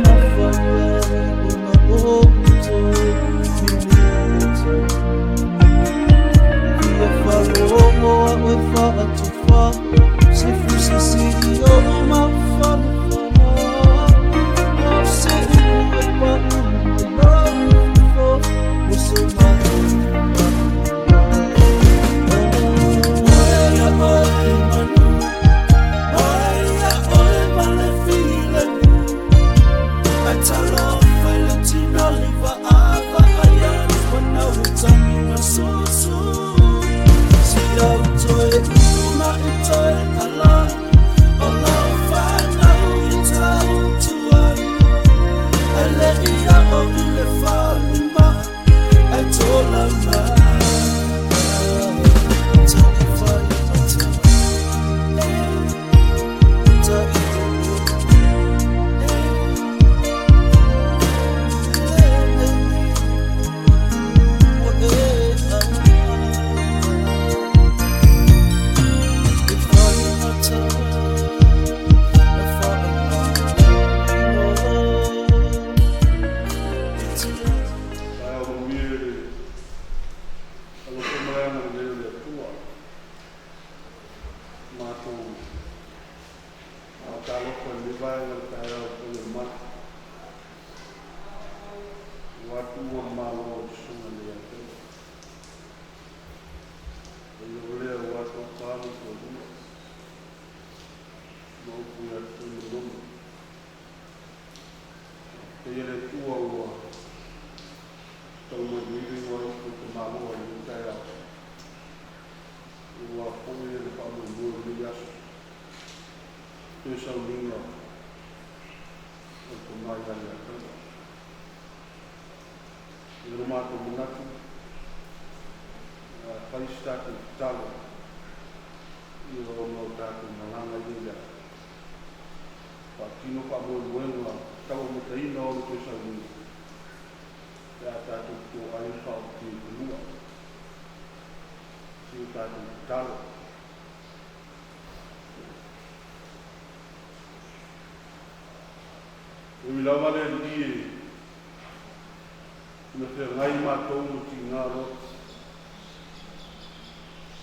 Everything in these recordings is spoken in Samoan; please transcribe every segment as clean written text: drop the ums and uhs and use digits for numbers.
mafai ai ona ou toe milia. Fia faalogo au e faatufa se fusi sili o mafalafala o se ipu e paʻu mai lau fofo mo se manu. Mai oe manu, mai oe ma le filemu, ai talofa i le tino liva ava ai atu ana ua tagi masusu. Si au toe una e toe ala o lau fanau i tautua e le ia o i le falima e tola mai. Taifai mata, Taeao manuia le alofa mai ana lelei o le Atua. Matou faatalofa i lenei vaega o le taeao i le paia o le Malu. Ua tuua le malo i le Susuga i le Iapela. Paia o lea ua tofa ma toalua ma upu ia te Tuimanono. Paia le Atua ua tau mai nei le igoa ai o te maloa i lenei taeao. Ua foi le faamoemoe o lenei aso. Toe sauniga o le tomai ia le Atua. I le matou manatu, fai se tatou tatalo ia ona o tatou malaga ia i le faatino faamoemoega tau amataina o le toe sauniga pe a tatou toai ma faaotia i fanua. Si o tatou tatalo. E ui lava le Alii e ina feagai matou ma tiga loto,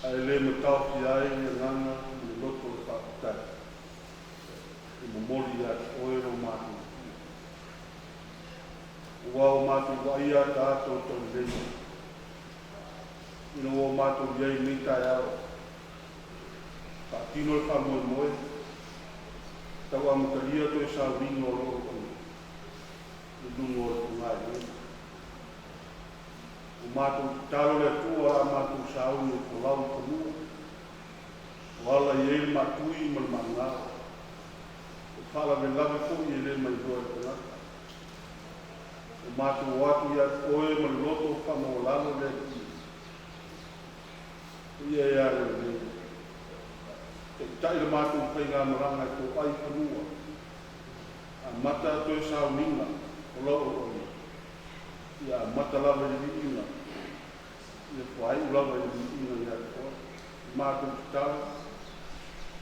ae le mataofia ai le agaga ma le loto o le faafetai e momoli ia te oe lo matou Atua. Ua o matou vaaia ataata o taulelei, ina ua o matou i ai i lenei taeao, faatino le faamoemoe, tau amatalia toe sauniga o loo auauna i luga o le fogaelele. Ua matou tatalo le Atua a matou sauni e folau i fanua, o ala i ai le maatui ma le maagao, o faalavelave foi e le mailoa e le tagata. Ua matou o atu ia te oe ma le loto faamaualalo le Alii. Ia e agalelei. Taitai le matou faigamalaga e toai i fanua, amata toe sauniga o lau auauna, ia amata lava i le viiga, ia faaiu lava i le viiga ia te oe. Matou tatalo,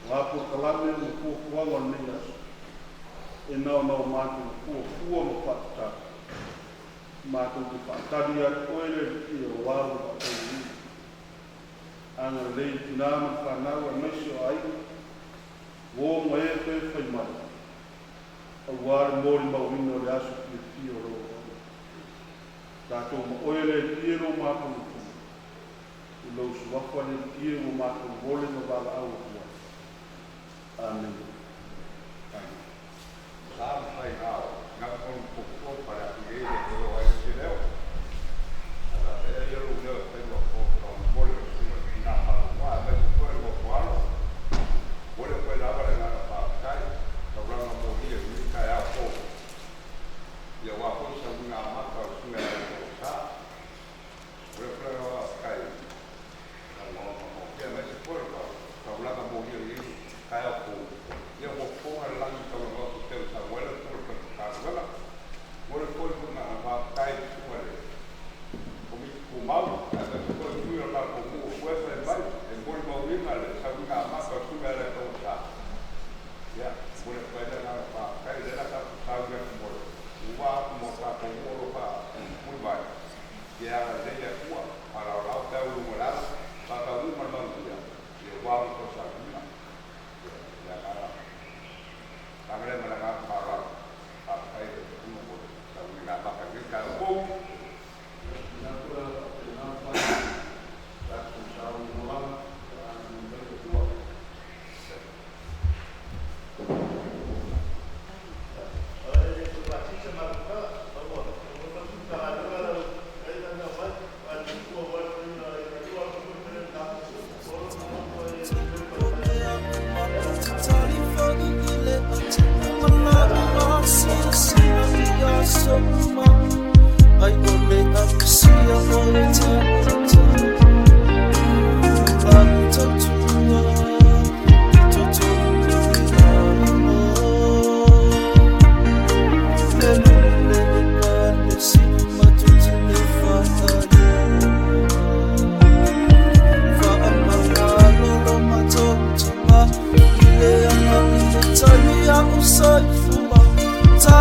o a polokalame ma fuafuaga o lenei aso, e na ona o matou fuafua ma faatatalo, matou te faatali ia te oe le Alii o au faataunuuina. Agalelei i tina ma le fanau aemaise o aiga, uo ma e toe fai mai, aua le molimauina o le aso fiafia o lou auauna. Tatou ma oe le Alii e lo matou Atua, i lou suafa le Alii ua matou vole ma valaau atu ai. Amene. Amene. Sa mafai na na onu fuafua pa le aku i ai le toe oo ai le isi leo. Ae faapea ia lou leo e fai ua mo le susuga i tina faalaumoa aemaise foi le nofo alo. Momoli atu ai lava le agaga faafetai taulaga molia i lenei taeao fou ia aua foi sauniga amata o le susuga ia Toesa. Momoli atu le agaga faafetai i saunoaga matagofie aemaise foi o le taulaga molia i lenei taeao fou.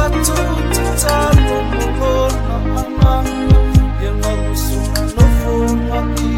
matou tatalo mo lona agaga ia gauso na nofo ma i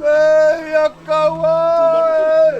Leia Kauai!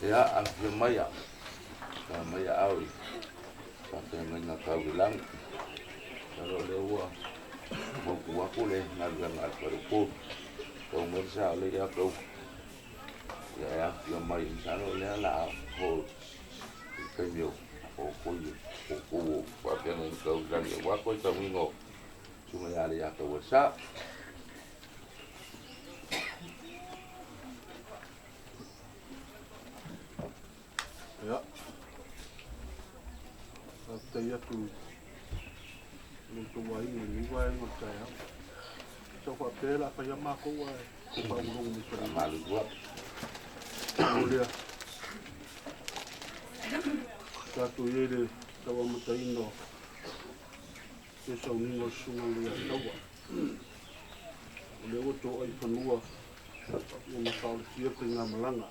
Ia, afifio mai a, sa mai a au i faafeagaiga tau i le lagi. Masalo o lea ua mautu atu le galuega a le faleupolu. Tau mai le sao lea ia tou. Ia e afifio mai, masalo o lea o le a oo i le taimi o outou o outou o faafeagaiga tau i le lagi aua toe tauiga o Susuga ia Leiataua Sa. Ia. Faafetai atu i lo outou aiga i lenei vaega o le taeao. Sa ou faapea o le a fai lava matou ae faalogologo mai fale. Faamalulu atu. O lea. Tatou i ai le tau amataina o le sauniga o le Susuga i le Leiataua. O lea ua toai fanua ua mafaolatia le faigamalaga.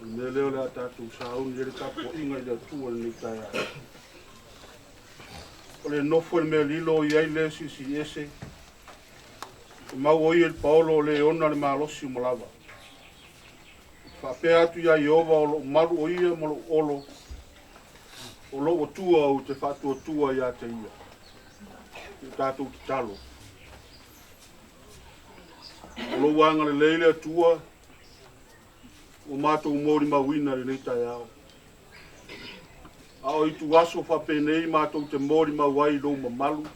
O le mea lea o le a tatou sauni ai le tapuaiga i le Atua i lenei taeao. O le nofo i le mea lilo o i ai le Silisili Ese, e mau o ia i le paolo o le ona le malosi uma lava. Faapea atu ia Ieova o lou malu o ia ma lou olo, o lou Atua ou te faatuatua ia te ia. I o tatou tatalo. O lou agalelei le Atua, ua matou molimauina i lenei taeao. A o ituaso faapenei matou te molimau ai i lou mamalu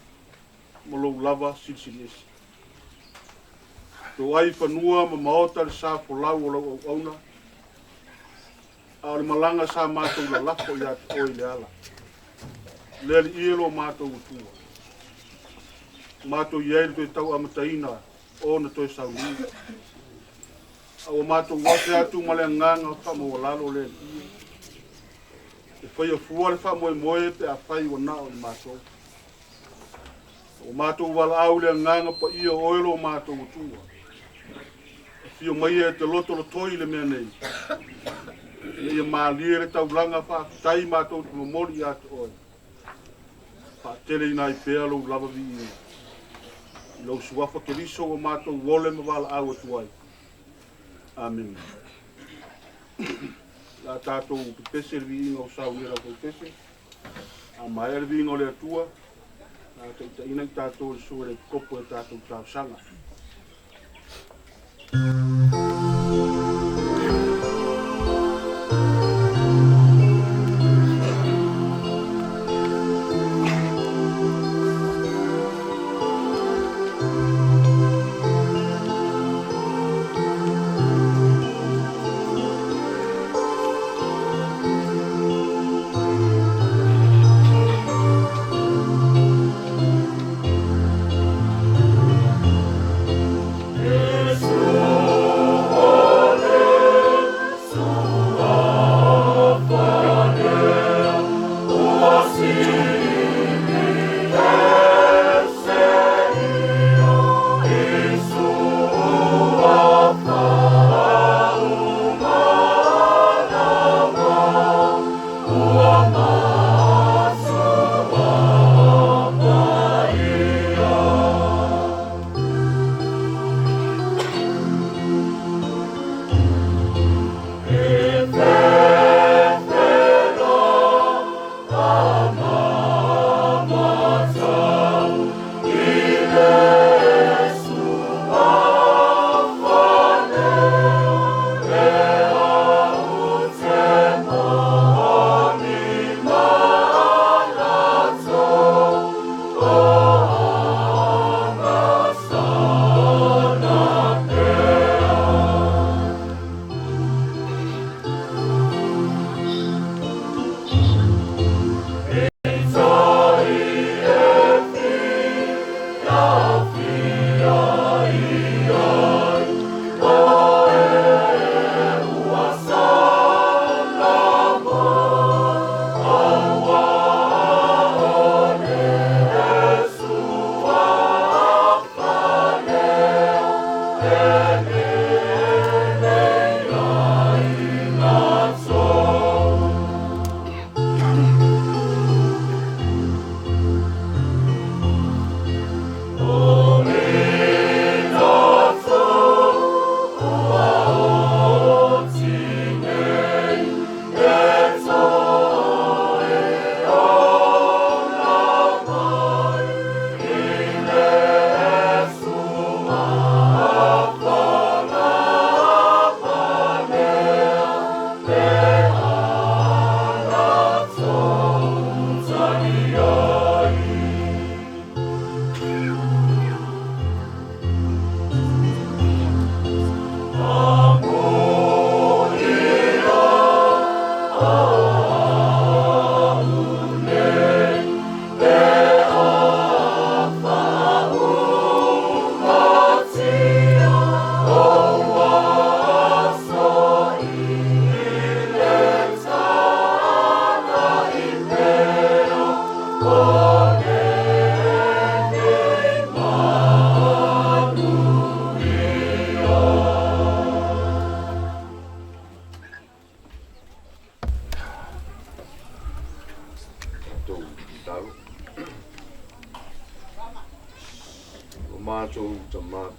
ma lou lava silisili ese. Toai i fanua ma maota le sa folau o lau auauna, a o le malaga sa matou lalafo ia te oe i le ala. Le Alii e lo matou Atua. Matou i ai le toe tau amataina o ona toe sauniga. A ua matou afe atu ma le agaga faamaualalo le Alii e. E faia fua le faamoemoe pe afai ua nao i matou. Ua matou valaau le agaga paia o oe lo matou Atua. Afio mai e te loto lotoi le mea nei. Ina ia malie le taulaga faafetai matou te momoli ia te oe. Faateleina ai pea lou lava viiga. I lou suafa Keriso ua matou ole ma valaau atu ai. Amene. La tatou pepese le viiga o saunia lau faipese. A maea le viiga o le Atua, la taitaina i tatou le sua le kopo e tatou talosaga. Yesu.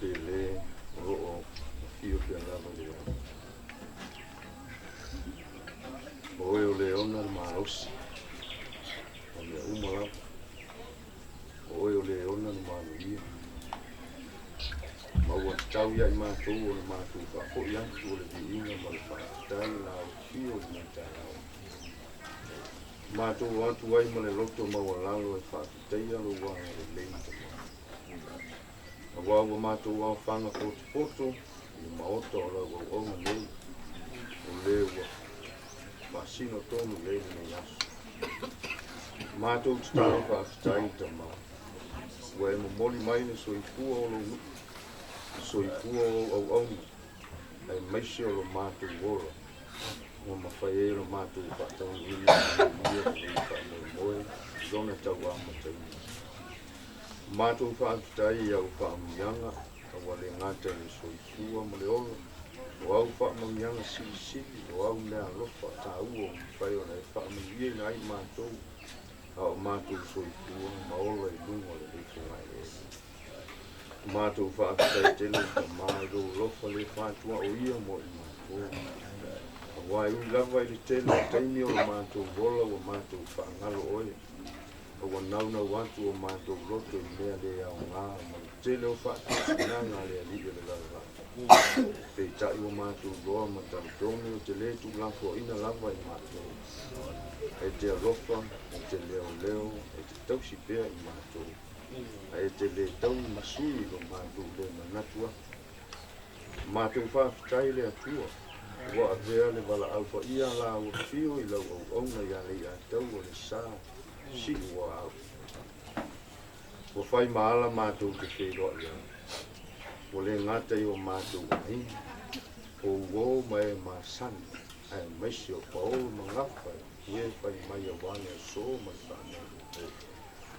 pele o loo afio pea lava i le ao. O oe o le ona le malosi o mea uma lava. O oe o le ona le manuia. Ma ua tatau ia i matou o le matou faafoi atu o le viiga ma le faafetai i lau afio i lenei taeao. Matou o atu ai ma le loto maualalo e faafetaia lou agalelei Tama. Aua ua matou aofaga potopoto i le maota o lau auauna nei, o le ua faasino tonu i ai lenei aso. Matou tatalo faafetai Tama, ua e momoli mai le soifua o lou nuu, le soifua o au auauna, aemaise o lo matou ola, ua mafai ai lo matou faataunuuina manuia lenei faamoemoe i lona tauamataina. Matou faafetai i au faamanuiaga, a ua le gata i le soifua ma le ola, o au faamanuiaga silisili, o au mea alofa taua ua mafai ona e faamanuiaina ai matou, a o matou soifua ma ola i luga o lenei fogaeleele. Matou faafetai tele i Tama i lou alofa le fatuaoia mo i matou. Aua e ui lava i le tele o taimi o lo matou ola ua matou faagalo oe, a ua naunau atu o matou loto i mea le aoga ma le tele o faatosinaga a le alii o le lalolagi. Peitai ua matou loa ma talitonu e te le tuulafoaina lava i matou. E te alofa, e te leoleo, e te tausi pea i matou. Ae te le taui masui i lo matou le manatu atu. Matou faafetai le Atua, ua avea le valaau paia a lau afio i lau auauna ia Leiataua le sa Siuaau. Ua fai ma ala matou te feiloai ai. Ua le gata i o matou aiga, o uo ma e masani, aemaise o paolo ma gafa i e fai mai aua le aso ma le faanoanoa.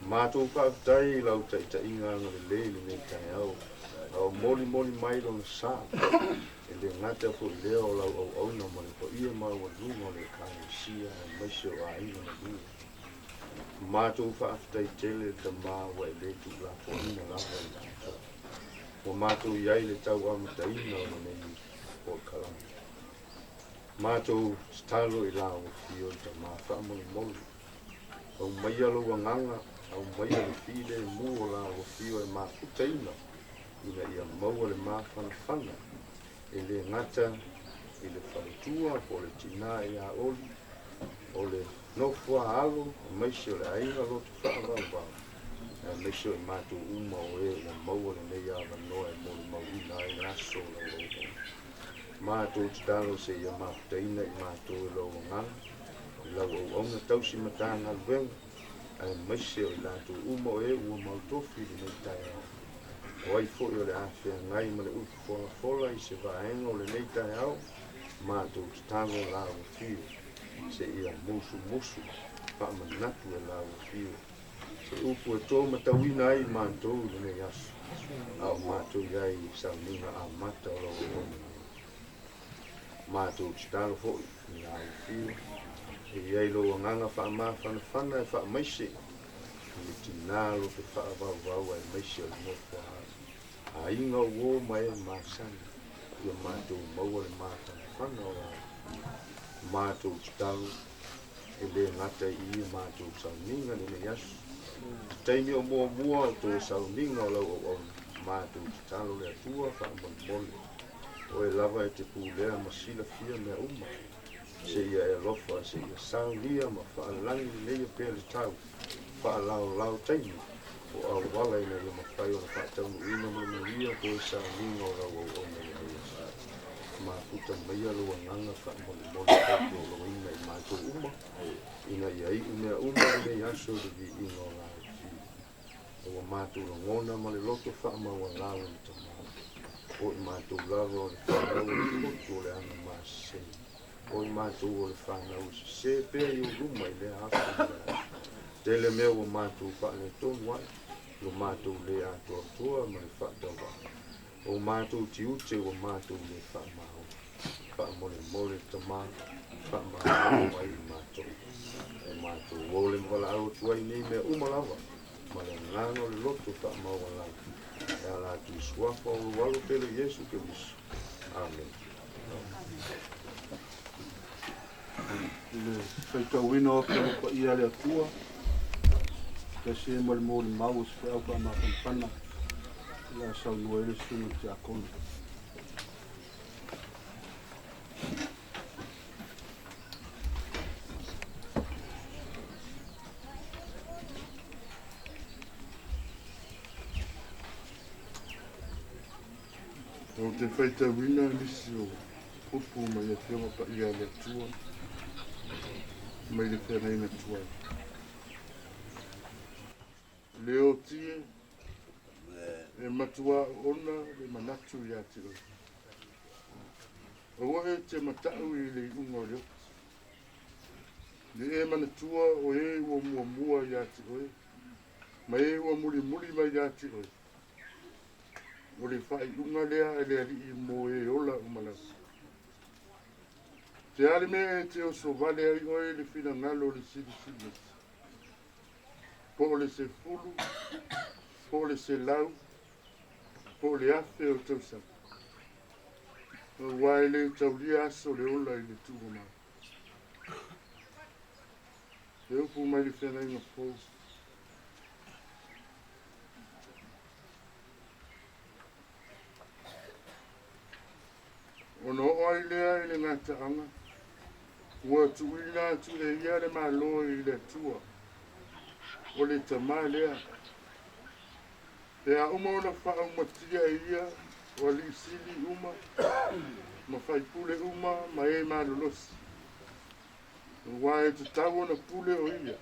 Matou faafetai i lau taitaiga agalelei i lenei taeao, a o molimoli mai lona sa, e le gata foi lea o lau auauna ma le paia maualuga o le Ekalesia aemaise o aiga na lua. Matou faafetai tele le Tama ua e le tuulafoaina lava i matou. Ua matou i ai le tauamataina o lenei polokalame. Matou tatalo i lau afio le Tama faamolemole. Aumaia lou agaga, aumaia le filemu o lau afio e mafutaina ina ia maua le mafanafana e le gata i le faletua po o le tina ia Oli, o le nofo a alo, aemaise o le aiga loto faavauvau, aemaise o i matou uma o e ua maua lenei avanoa e molimauina ai le aso o lau auauna. Matou tatalo seia mafutaina i matou e lou agaga, i lau auauna tausi matagaluega, aemaise o i latou uma o e ua mautofi i lenei taeao. O ai foi o le a feagai ma le upu folafola i se vaega o lenei taeao, matou tatalo lau afio, seia musumusu faamanatu e lau afio. Se upu e tō matauina ai i matou i lenei aso, a o matou i ai i sauniga amata o lau auauna nei. Matou tatalo foi i lau afio, e i ai lou agaga faamafanafana e faamaise i le tina loto faavauvau aemaise o le nofo a aiga o uo ma e masani, ia matou maua le mafanafana o lau afio. Matou tatalo e le gata i ia matou sauniga lenei aso. Taimi o muamua o toe sauniga o lau auauna, matou tatalo le Atua faamolemole. O e lava e te pulea ma silafia mea uma, seia e alofa, seia saunia ma faalagi leleia pea le tau, faalaolao taimi o auala ina ia mafai ona faataunuuina ma le manuia toe sauniga o lau auauna i lenei aso. Mafuta maia lou agaga faamolemole tautualuaina i matou uma, ina ia iu mea uma lenei aso i le viiga o lau afio. Ua matou lagona ma le loto faamaualalo le Tama. O i matou lava o le fanau o le potu o le agamasese. O i matou o le fanau e sese pea i ou luma i lea aso ma lea aso. Tele mea ua matou faaletonu ai, lo matou le atoatoa ma le faatauvaa. O matou tiute ua matou le faamaoni. Faamolemole le Tama, faamagalo mai i matou. O matou ole ma valaau atu ai nei mea uma lava, ma le agaga o le loto faamaualalo. E ala atu i suafa o lou Alo pele Iesu Keriso. Amene. I le faitauina o Afioga Paia a le Atua, tasi ai ma le molimau o se feau faamafanafana o le a saunoa ai le Susuga i le Tiakono. Ou te faitauina nisi o upu mai Afioga Paia a le Atua mai le feagaiga tuai. Le oti e, e matua oona le manatu ia te oe. Aua e te matau i le iuga o le oti. Le e manatua o e ua muamua ia te oe, ma e ua mulimuli mai ia te oe. O le faaiuga lea a le Alii mo e ola uma lava. Te a le mea e te oso vale ai oe i le finagalo o le Silisili Ese, po o le 10, po o le 100, po o le 1000 o tausaga, aua e le taulia aso o le ola i le tuugamau. Le upu mai le feagaiga fou. Ona oo ai lea i le gataaga, ua tuuina atu e ia le Malo i le Atua, o le Tama lea. Pe a uma ona faaumatia e ia o alii sili uma ma faipule uma ma e malolosi, aua e tatau ona pule o ia,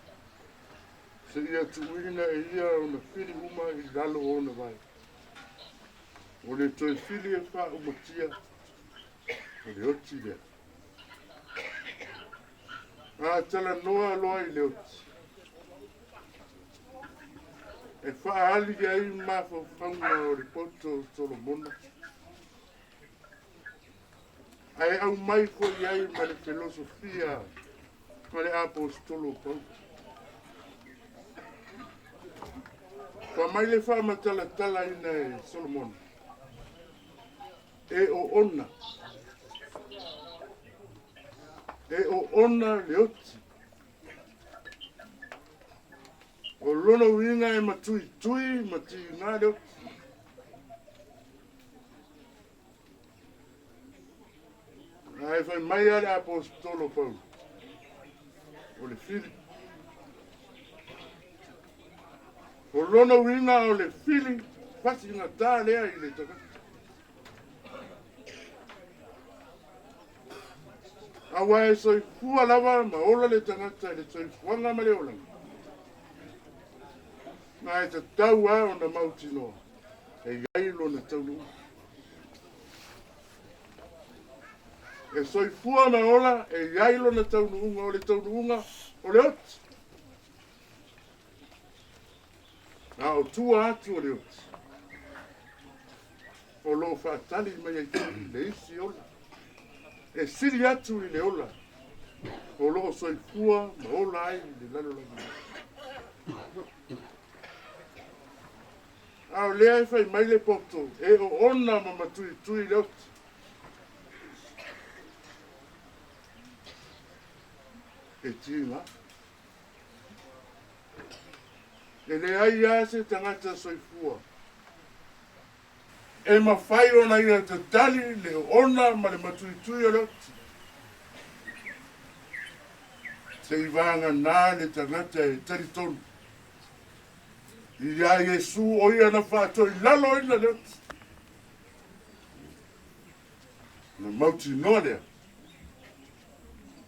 seia tuuina e ia ona fili uma i lalo o ona vae. O le toe fili e faaumatia, o le oti lea. A talanoa loa i le oti, e faaali ai mafaufauga o le poto o Solomona, ae aumai foi ai ma le filosofia ma le aposetolo o Paulo. Fa mai le faamatalatalaina e Solomona, e oona, e oona le oti. O lona uiga e matuitui ma tiga le oti. Ae fai mai a le aposetolo Paulo, o le fili. O lona uiga o le fili fasigata lea i le tagata. Aua e soifua lava ma ola le tagata i le soifuaga ma le olaga. Ma e tatau lava ona mautinoa e i ai lona taunuuga. E soifua ma ola e i ai lona taunuuga, o le taunuuga o le oti. A o tua atu o le oti, o lo o faatali mai ai foi le isi ola, e sili atu i le ola o lo o soifua ma ola ai i le lalolagi. A o lea e fai mai le poto e oona ma matuitui le oti. E tiga. E leai lava se tagata soifua e mafai ona ia tatali le oona ma le matuitui o le oti. Seivagana le tagata e talitonu ia Iesu o ia na faatoilaloina le oti. Na mautinoa lea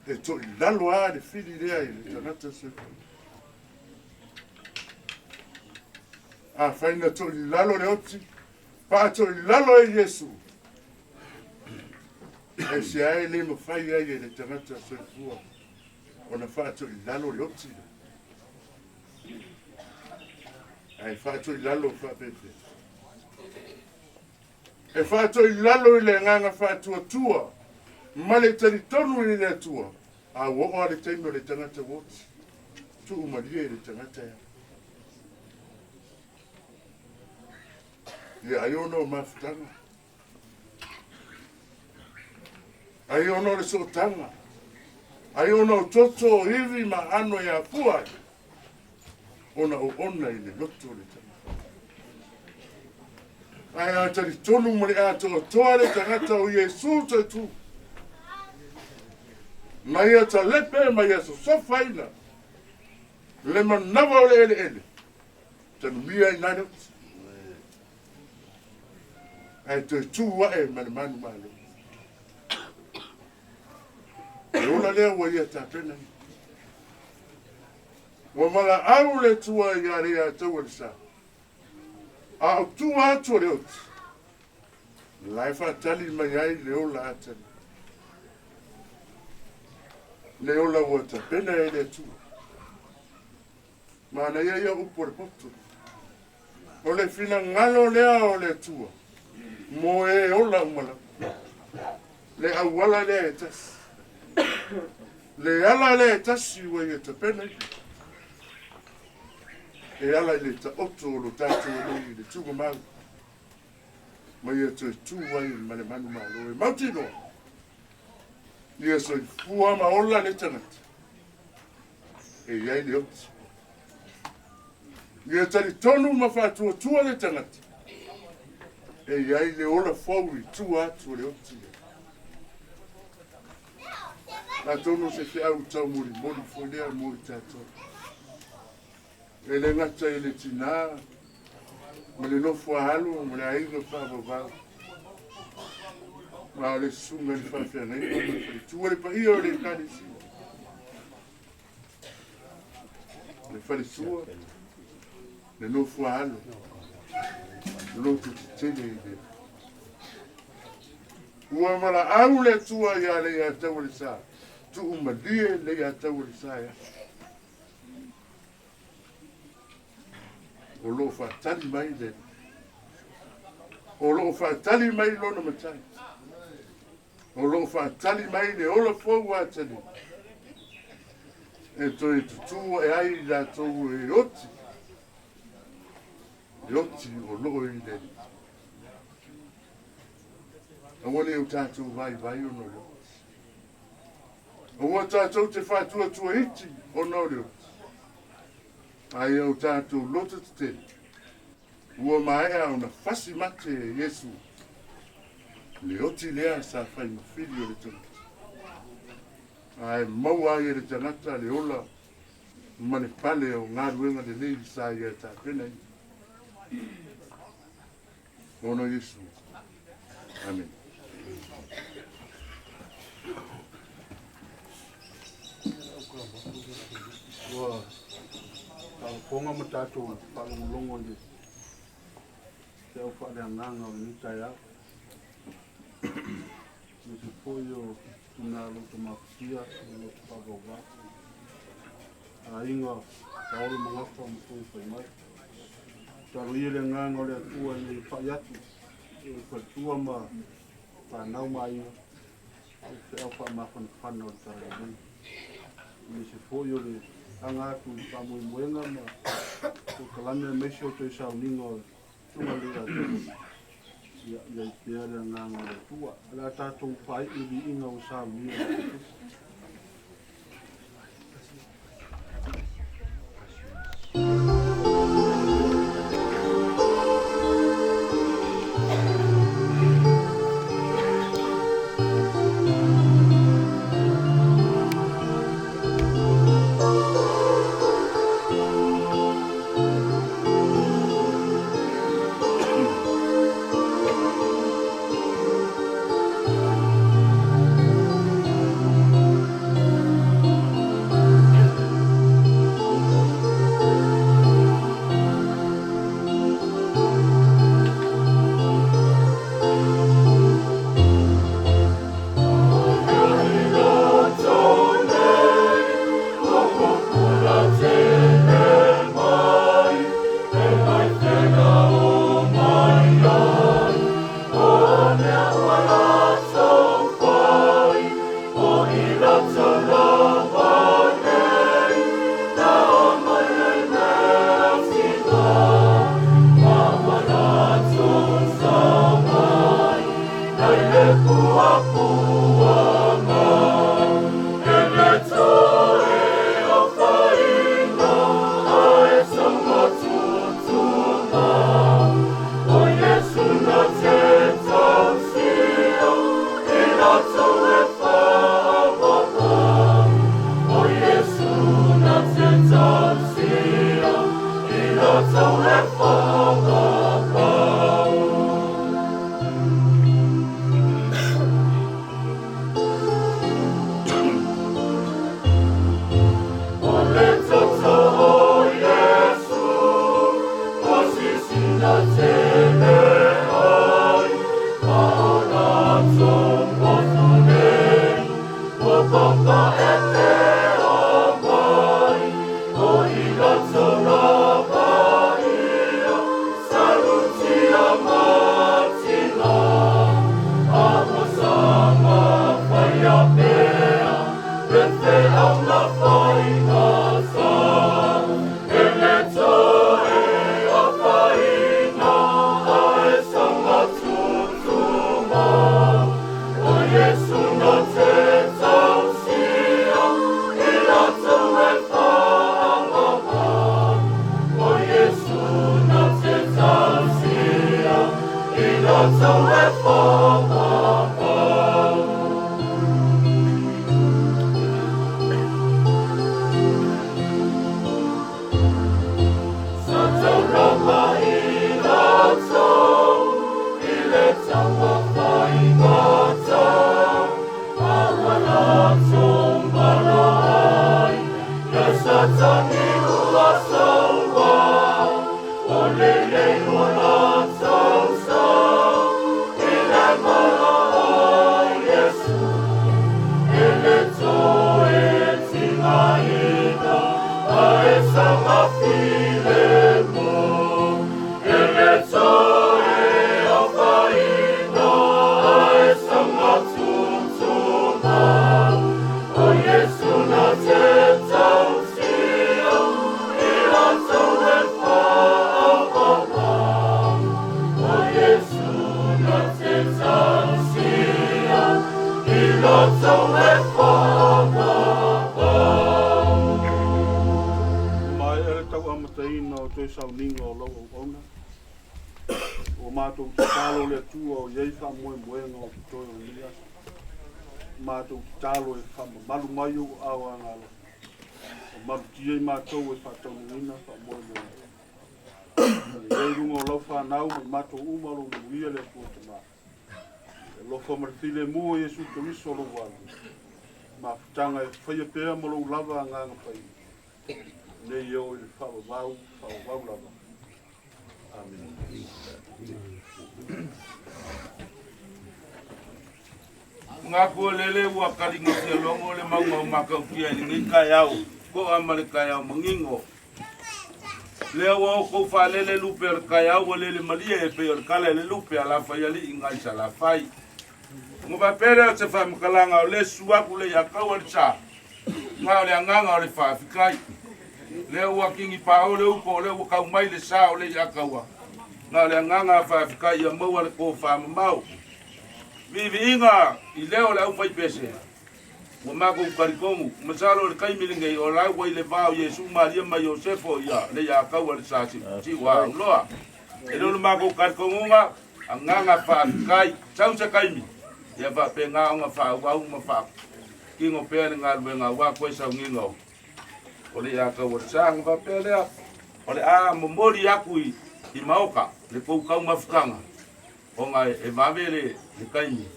e toilalo lava le fili lea i le tagata soifua. Afai na toilalo le oti, faatoilalo e Iesu, aisea e le mafai ai e le tagata soifua ona faatoilalo le oti lea. Ae faatoilalo faapefea. E faatoilalo i le agaga faatuatua ma le talitonu i le Atua, a ua oo lava le taimi o le tagata ua oti, tuu malie i le tagata ea. Ia ai ona o mafutaga. Ai ona o le sootaga. Ai ona o toto o ivi ma aano e afua ai ona oona i le loto o le tagata. Ae a talitonu ma le atoatoa le tagata o Iesu toe tu ma ia talepe ma ia sosofaina le manava o le eleele, tanumia i nai le oti. Ae toe tu ae ma le manumalo. E ola lea ua ia tapena. Ua valaau le Atua ia le ia taua le sa. A o tua atu o le oti, la e faatali mai ai le ola atali. Le ola ua tapena e le Atua. Manaia ia upu o le poto. O le finagalo lea o le Atua, mo e ola uma lava. Le auala lea e tasi. Le ala lea e tasi ua ia tapena i. E ala i le taoto o lo tatou alii i le tugamau. Ma ia toe tu ai ma le manumalo e mautinoa. Ia soifua ma ola le tagata. E i ai le oti. Ia talitonu ma faatuatua le tagata. E i ai le ola fou i tua atu o le oti. Atonu se feau taumolimoli foi lea mo i tatou. E le gata i le tinā, ma le nofo a alo ma le aiga faavavau. Ma o le susuga i le faafeagaiga ma le faletua le paia o le ekalesia. Le faletua, le nofo a alo, loto tetele i le Ua valaau le Atua ia le ia taua le sa, tuu malie le ia taua le sa e aso. O loo faatali mai le O loo faatali mai lona matai. O loo faatali mai le ola fou atali. E toe tutū ae ai i latou e oti. E oti o loo i le Aua ne i o tatou vaivai ona o le oti. Aua tatou te faatuatua iti ona o le oti. Ae ia o tatou loto tetele. Ua maea ona fasi mate e Iesu. Le oti lea sa fai ma fili o le tagata. Ae maua ai e le tagata le ola ma le pale o galuega lelei sa ia tapena i. Ona Iesu. Amen. Ua faafofoga ma tatou faalogologo i le feau faaleagaga o lenei taeao. Aemaise foi o tina loto mafatia ma loto faavauvau. Aiga Paolo ma Gafa ma Foe fai mai. Tatalo ia le agaga o le Atua ina ia pai atu i le faletua ma fanau ma aiga a o feau faamafanafana o le Talalelei. Aemaise foi o le aga atu i faamoemoega ma polokalame aemaise o toe sauniga o le Susuga le Atua. Ia i ai pea le agaga o le Atua. O le a tatou faaiu i viiga ua saunia e le Tusi. loto e Maea le tauamataina o toe sauniga o lau auauna. Ua matou tatalo le Atua o i ai faamoemoega o totoe o lenei aso. Matou tatalo e faamamalu mai ou aao agalofa, ma malutia i matou e faataunuuina faamoemoega. Ia i ai i luga o lau fanau ma i matou uma lou manuia le Atua Tama. E alofa ma le filemu o Iesu Keriso lou Alu, mafutaga e faia pea ma lou lava agaga paia, nei e oo i le faavavau, faavavau lava. Amene. Manatu o lele ua kaligasia logo le mauga o Matautia i lenei taeao to'a ma le taeao manino. Lea ua outou faalele lupe o le taeao ua lele malie e pei o le tala i le lupe a Lafaialii nai Salafai. Ona faapea lea o se faamatalaga o le susu atu le ia taua le sa, na o le agaga o le faafetai. Lea ua tagipao le uto o lea ua tau mai le sa o le ia taua, na o le agaga faafetai ia maua le tofamamao. Viiviiga i leo o le aufaipese, ua matou talitonu, masalo o le taimi lenei o la ua i le va o Iesu, Maria ma Iosefo ia le ia taua le sa siuaauloa. E le o le matou talitonuga, agaga faafetai, sau se taimi, ia faapena ona faaauau ma faatino pea le galuega aua toe sauniga o le ia taua le sa. Ona faapea lea, o le a momoli atu i maota le tou taumafutaga, ona e vave le taimi,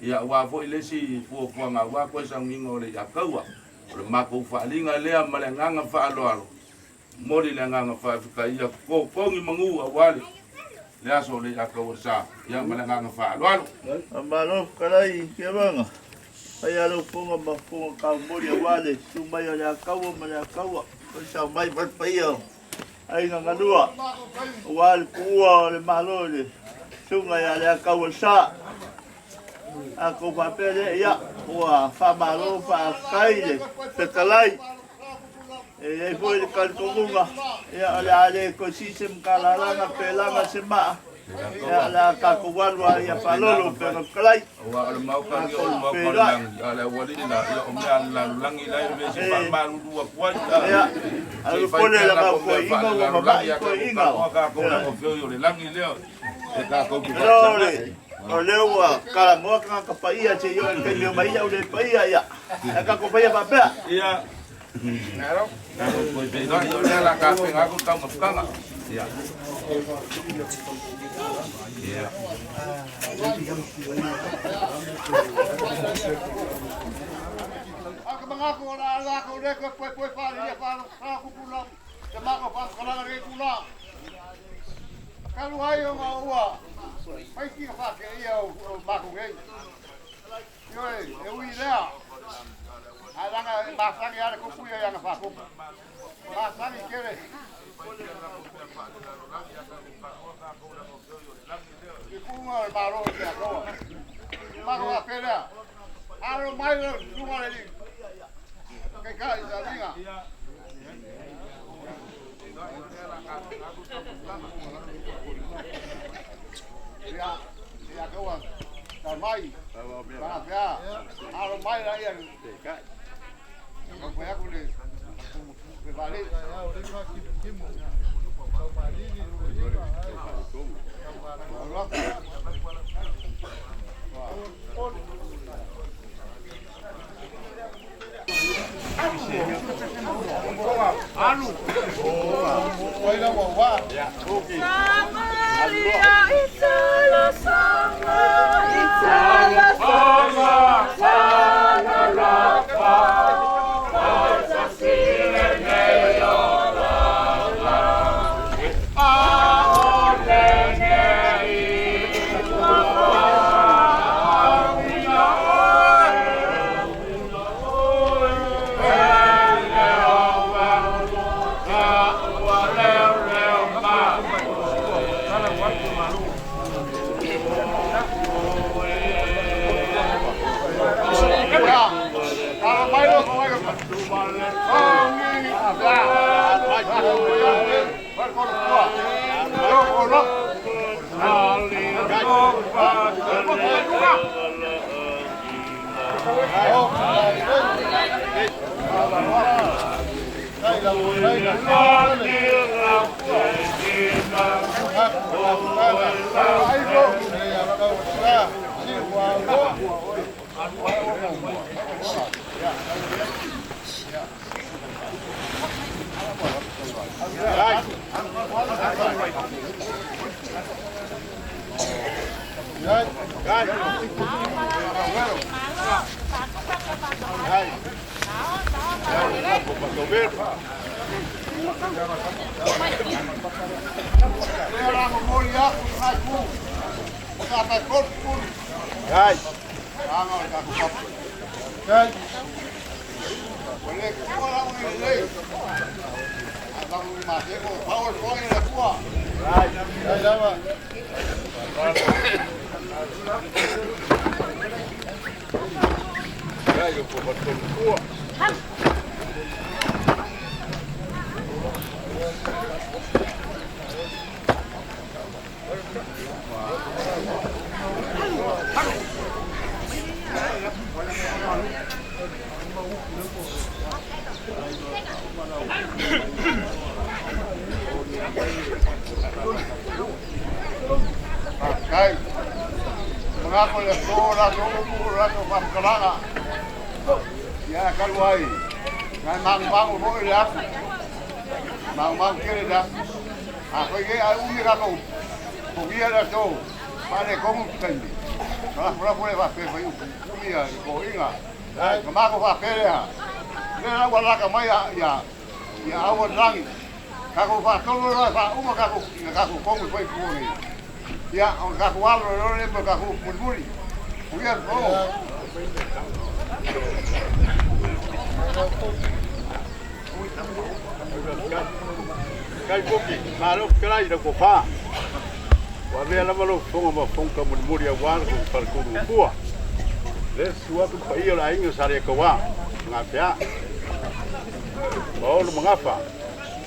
ia aua foi le isi fuafuaga aua toe sauniga o le ia taua. O le matou faaaliga lea ma le agaga faaaloalo, momoli le agaga faafetai ia totogi manu aua le aso o le ia taua le sa, ia ma le agaga faaaloalo. Malo fetalai Tiavaga, fai a lau fofoga ma fofoga kaumoli aua le susu mai o le Ataua ma le Ataua, o le sao mai ma le paia o aiga galua, aua le tuua o le Malo i le susuga ia le Ataua Sa. A tou faapea lea, ia, ua faamalo faafetai le fetalai. E i ai foi le talitonuga, ia, o le a le toe sii se matalalaga pe laga se maa, ia, o le a tatou alu lava ia faalolo pega fetalai. Aua o le maota ia o le maota o le lagi, a o le aualii la, ia o mea a le lalolagi la e vesi faamalulu atu ai. Ia, alu pole la mau toeaiga ua mama'i toeaiga. O tatou le feoi o le lagi lea e tatou te faatasi. O lea ua talanoa tagata paia se i oo i le taimi o mai au le paia, ia. Ae tatou faia faapea. Ia. Tatou toe feiloai o lea la tapena atu le taumafataga. Ia. Ia. A ka mangako o la ala ko le ko poe poe fa le fa fa ku ku la te mako fa ka la le ku la kalu ai o ma ua mai ki fa ke ia o mako ngai yo e ui lea a langa ma sangi ala ko ku ia nga fa ko ma sangi kere i kunga o maro te akoa mako a pelea alo mai le lunga le kai kai sa linga. Ia, ia kaua, ta mai, ta pea, alo mai la ia, ka koe aku le, le vale. Alu. Samaria itala sama itala sama tala lapa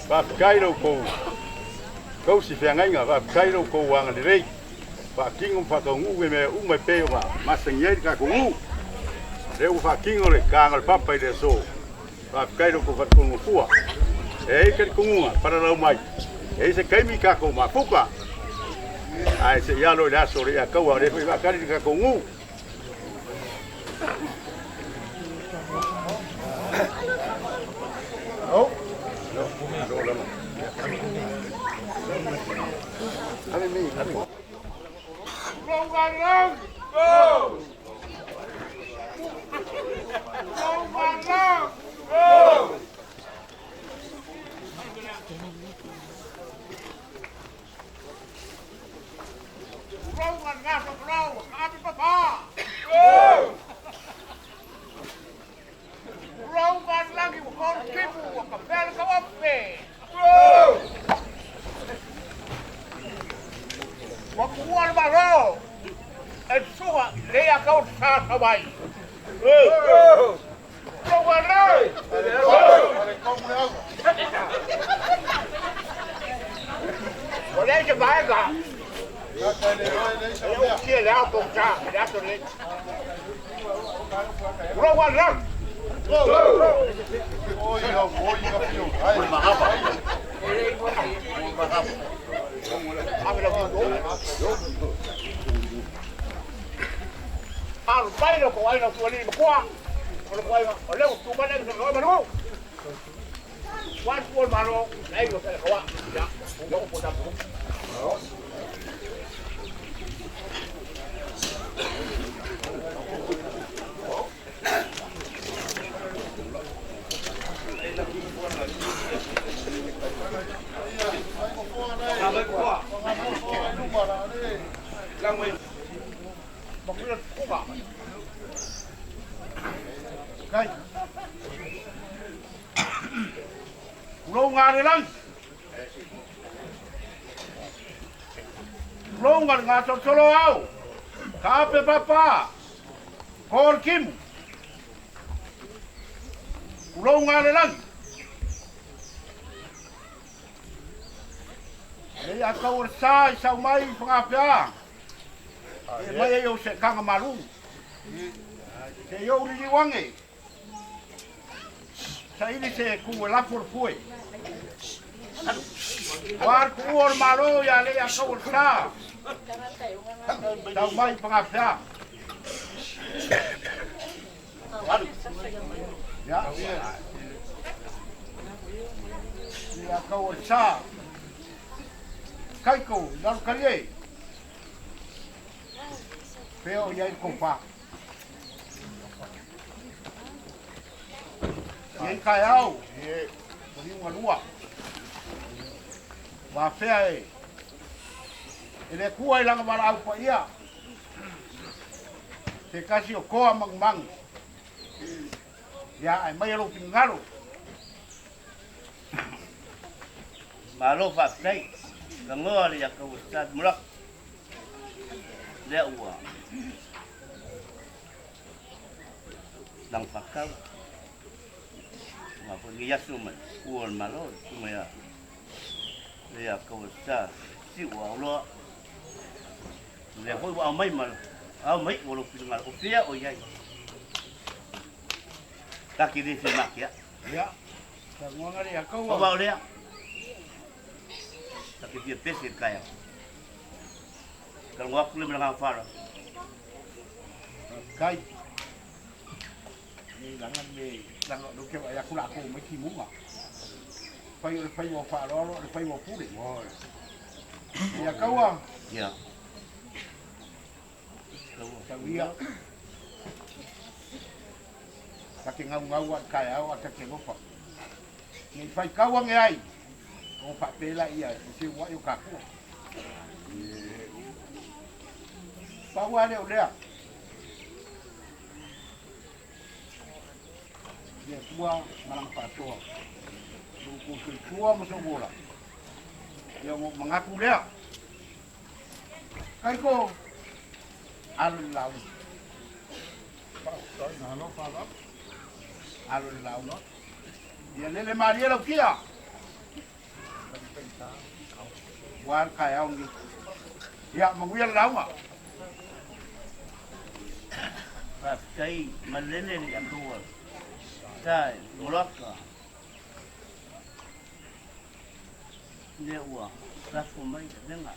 Faafetai lo kou kausi feagaiga, faafetai lo kou agalelei faatino ma faatauguu e mea uma e pei ona masani ai le tatou nuu. Lea ua faatino le taga o le papa i le aso. Faafetai lo kou faletonugafua. E ai talitonuga palalau mai e ai se taimi tatou mafuta ae seʻi alo i le aso o le iataua o lea foi faatali le tatou nuu. Sau mai whangapea. E mai ai o se kanga malu. Se iou liliwange. Sa ili se ku e lafu o le fue. War ku o le malo ia le a kau o le sa. Tau mai pangafea. Ia. Ia kau sa. Kaiko, lalo kalie. Peo ia i kopa. Ia i kai au. Ia. O lua. Wafea e. E le kua i langa wala au pa ia. Te kasi o koa mangumangu. Ia, ai mai alo pingalo. Malo faafetai. Lagoa le ia kau sa mulak. Lea ua. Lang fakau. Nga po ngi yasu mai. Ua le malo tunga ia. Le ia kau sa si ua uloa. Le foi ua au mai ma au mai ua lo finagalo. O fea o iai. Taki le se makia. Ia. Sa ngoanga le ia kau. O lea. Taki fia pese kaya. Kalau aku le melanga fara. Kai. Ni langa me langa do ke ia kula ko mai ki munga. Pai o le pai o whaalolo, le pai o pule. Ia kaua. Ia. Tau ia. Take ngau ngau a kai au a take ngofa. Nei whai kaua nge ai. O whapela ia, o se ua i o kakua. Paua leo lea. Ia tua malang whaatoa. Ko tua mo so bola. Ia mo mangaku lea. Kai ko alo le lau. Alo le lau. Ia lele maria lau kia. Wa kai au ni. Ia manguia le lauga. Faafetai malele le ia sa mulaka. Le ua lafo mai lenga.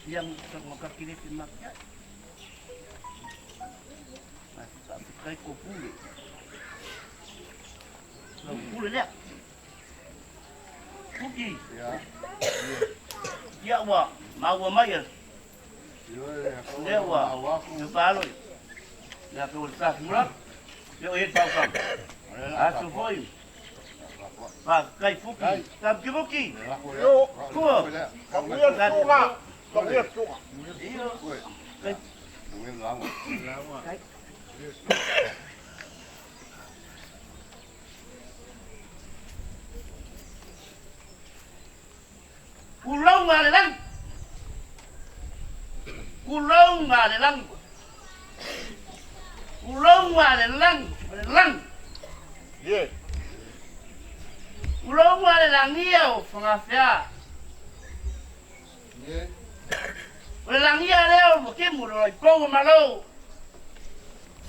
Ia ngakakile pe makia. Faafetai ko pule. Lau pule lea. Puki. Ia ua maua mai ia. Le ua le palo. Ia ko sa mura. Ia o e tau kau. Asu foi. Fa kai fuki. Tam ki fuki. Yo. Kua. Kamuia tunga. Kamuia tunga. Iyo. Kai. Kai. Kulonga le lang. Kulonga le lang. Kulonga le lang. Le lang. Ye. Kulonga le langia o whangawhea. Ye. O le langia leo mo ke muro i pou malo.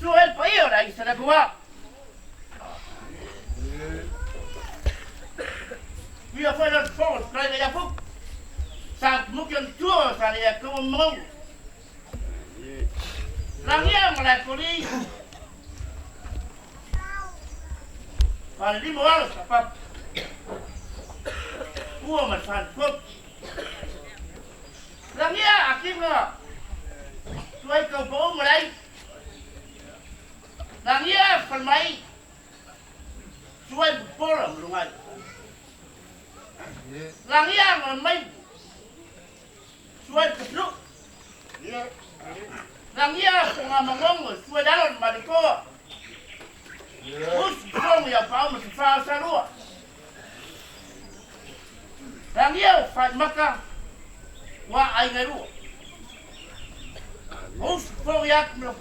Sua el paio la isa na kua. Ia foi le fo, kai le yafu. Sa mukion tuo sa le ko mo. Langia mo la koli. Pa limo alo sa pa. Ua ma san ko. Langia akinga. Tuai kau pau malai. Langia falmai. Tuai pola mlungai. Langia ngamai. Tuai keplu. Langia ngamangong tuai dalon maliko. Us kong ya pau ma fa sa lua. Langia fa maka wa ai ngai lua. Us kong ya mlo.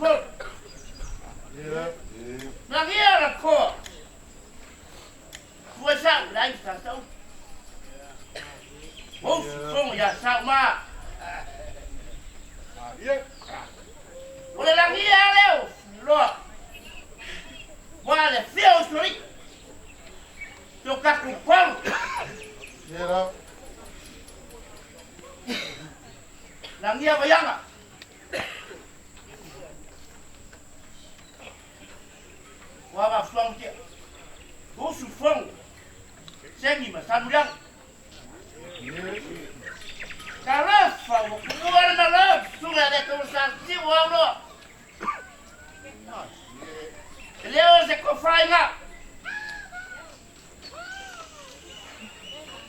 Langia la ko. Tuai sa lai sa sa. Us kong ya sa ma. O le langia leo loa. Wa le fio sori. To ka ku pau. Ua va fuang tia. Usu fong. Sengi ma samuliang. Talofa ua kuua le malo suga le tou sa siu au loa. E le o se kofaiga.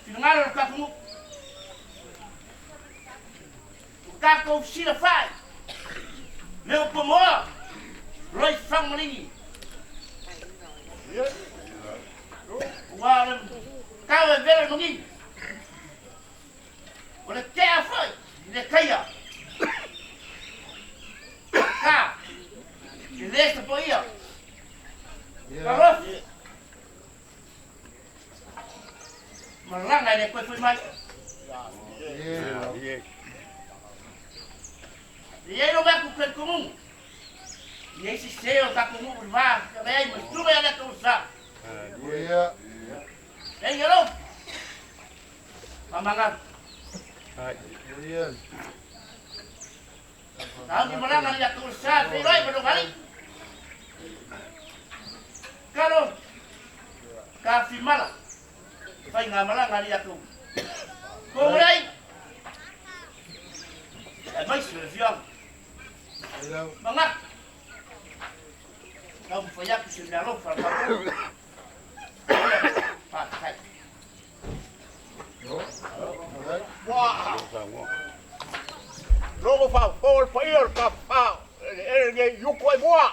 Finagalo o le tatou nuu. O tatou silafai. Le upu moa. Loi fang maligi. Ua o le tau e vela magi. O le tea foi i le kaia. Ka. E le sa poia. Talofa. Malaga e le koe foi mai. E i ai lo maku ke kumu. I ai se o ta kumu i va. Ka ai ma sube ale tou sa. Ei alo. Pamanga. Tau ni malaga ni tou sa fe roi ma ngali. Kalo. Ka fi mala. Fai ngā malaga ni tou. Ko rei. E mai se le fiang. Manga. Kau mawhai aku se mea alofa la kākou. Whātai. Logo fa fo le paia o le tafafao e le nei iuku ai mua.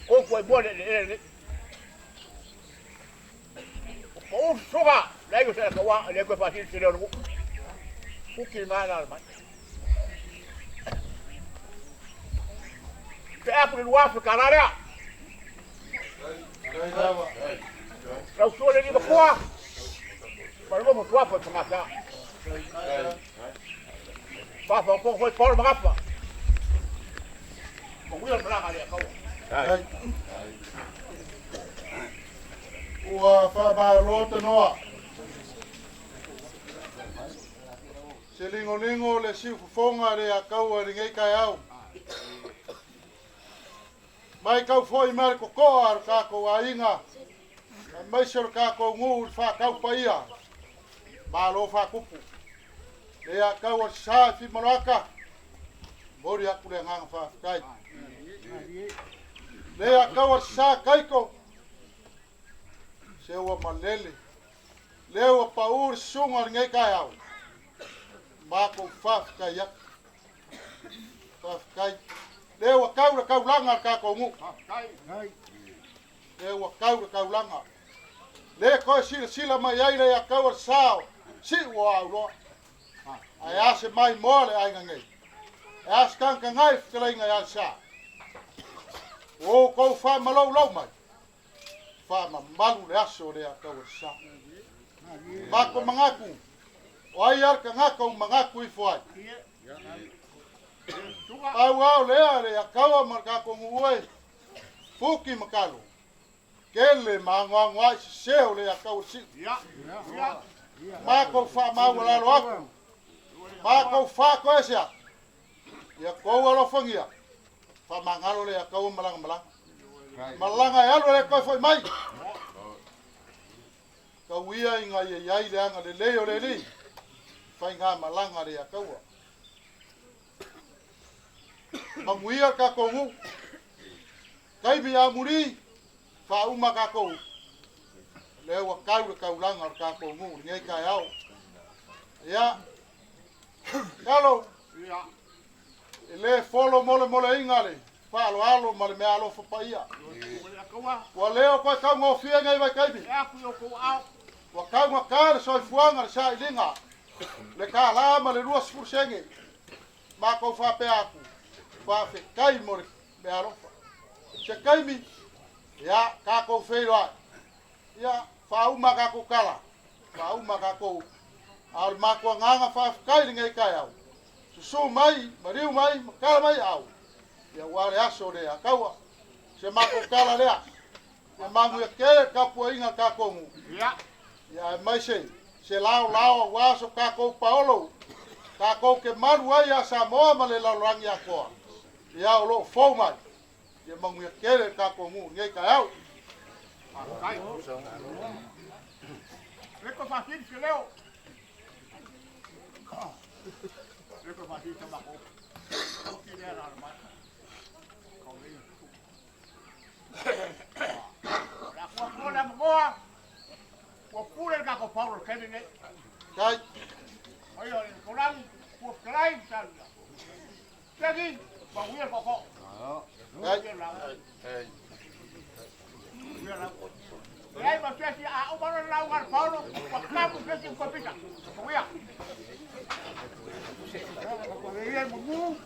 Oku ai mua le le le. O usuga le yo se ka wa le ko fa si le lo. Fuki ma la mai. Te apu le luafu ka la rea. Rau sua le ni ma Ma le mo tua fo ma sa. Fa fa ko ko pol ma fa. Mo wi ma la le ka. Ua whaamalo te noa. Se lingolingo le siu fofonga le a kaua le ngei kai au. Mai kau foi mai le kokoa le kākou aiga. Mai se le kākou ngū le whakau paia. Malo whakupu. Le a kaua le sa fi maloaka. Mori aku le nganga whawhikai. Le a kaua le sa kaiko. Se ua malele. Le ua paur sunga le ngei kai au. Mako whawhikai aku. Whawhikai. Le ua kau le kaulanga le kākou ngū. Le ua kau le kaulanga. Le koe sila sila mai ai le a kaua le sao. Si ua au loa. Ai ase mai moa le ainga ngei. E ase kanga ngai whikaleinga i a sa. O kou wha malau lau mai. Wha ma malu le aso le a kaua le sa. Mako mangaku. O ai ar ka ngaka u mangaku i fuai. Pau au lea le a kaua ma ka kongu ue. Fuki makalo. Kele ma ngoa i seo le a kaua si. Mako wha mau lalo aku. Mako wha koe se aku. Ia kou alofangia. Wha mangalo le a kaua malanga malanga. Malanga e alu le koe foi mai. Kau ia i ngai e iai le anga le leo le li. Whai ngā malanga le a kaua. Manguia ka kongu. Kaibi a muri. Wha uma ka kou. Le ua kau le kaulanga o ka kongu. Ngei kai au. Ia. Kalo. E le folo mole mole inga le. Wha alo ma le mea alofa paia. Ua leo koe kau ngōfia ngai vai kaibi. Ua kau ngā kā le soifuanga le sa ilinga. Le kā la ma le 20 senge. Ma kou whapea aku. Wha kai mo le mea alofa. Se kaimi. Ia, kā kou wheiroa. Ia, wha uma kā kou kala. Wha uma kā kou. A o le mākua nganga whawhikai le ngai kai au. Susu mai, mariu mai, makala mai au. Ia ua le aso le a kaua. Se mākou kala lea. Ia mangu ia kele kapua inga kā kongu. Ia e mai se, se lao lao a waso kā kou paolo. Kā kou ke malu ai a Samoa ma le lalorangi a koa. Ia o loo fou mai. Ia manuia tele le tatou nuu i lenei taeao. Faafetai. Le toe faasili se leo. Le toe faasili se matou. Uti lea na mai. Kau le. La kua kua la moa. Ua pule le tatou Paulo i le taimi lenei. Tai. Ai o le Kolang, ua fetalai ma saluia. Seki, manuia le tootoo. Manuia le lauga. Manuia le lauga. Leai ma se isi, a uma loa le lauga a le Paulo, ua tamu se isi i le kompita. Manuia. Manuia le mumu.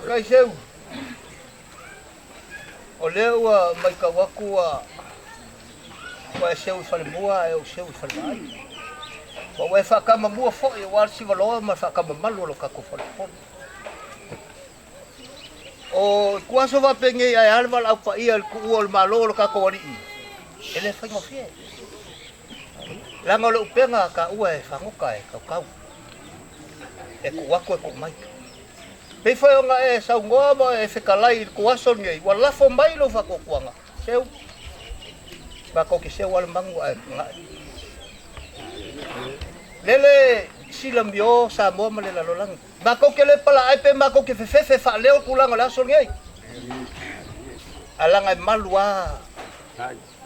Kai seu, o lea ua maitau atu ua e seu i falemua ae ou seu i falevai. Ma ua e faakamamua foi aua le sivaloa ma le faakamamalu o lo tatou falepolo. O ituaso faapenei ae a le valaau paia i le tuua o le Malo o lo tatou alii, e le faigofie. Leaga o le upega a taua e fagota e tautau, e tuu atu e tuu mai. Pei foi ona e saunoa ma e fetalai i le tuaso lenei, ua lafo mai lou faatuatuaga, seu, matou te seu lava le manu ae pagae. Lele silamio Samoa ma le lalolagi. Matou te le palaai pe matou te fefefe faaleo tulaga o le aso lenei. Ae leaga e malu lava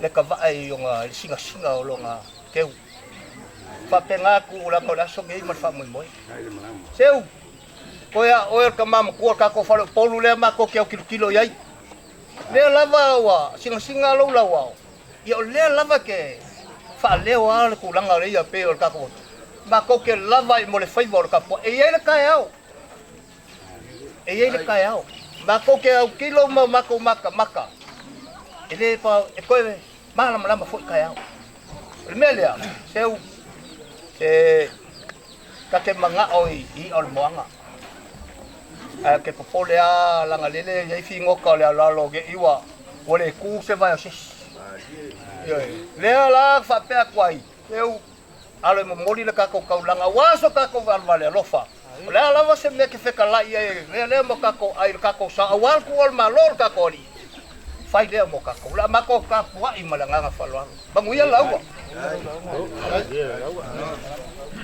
le tavae i ona i le sinasina o lona teu. Faapena tulaga o le aso lenei ma le faamoemoe. Seu, Koe a oe o le tama matua o le tatou faleupolu lea matou te autilotilo i ai. Lea lava ua sinasina lou lauao, ia o lea lava ke faaleo lava le tulaga o le ia pei o le tatou matou te lava i mo le faiva o le tapuai. E i ai le taeao, e i ai le taeao. Matou te autilo ma matou matamata, e le pa, e toe malamalama foi taeao. O le mea lea, seu, e ta te manao i i'a o le moana. Ae ke popole lava laga lele e i ai figota o le aloalo ne'i ua le tu se vae o se isi. Ioe. Lea la faapea atu ai, seu, alo e momoli le tatou taulaga aua so tatou valevale alofa. O le a lava se mea ke fetalai ai lea lea mo tatou ai le tatou sa aua le tuua o le Malo o le tatou alii. Fai lea mo tatou. O le a matou tapuai ma le agaga faaaloalo. Manuia lauga.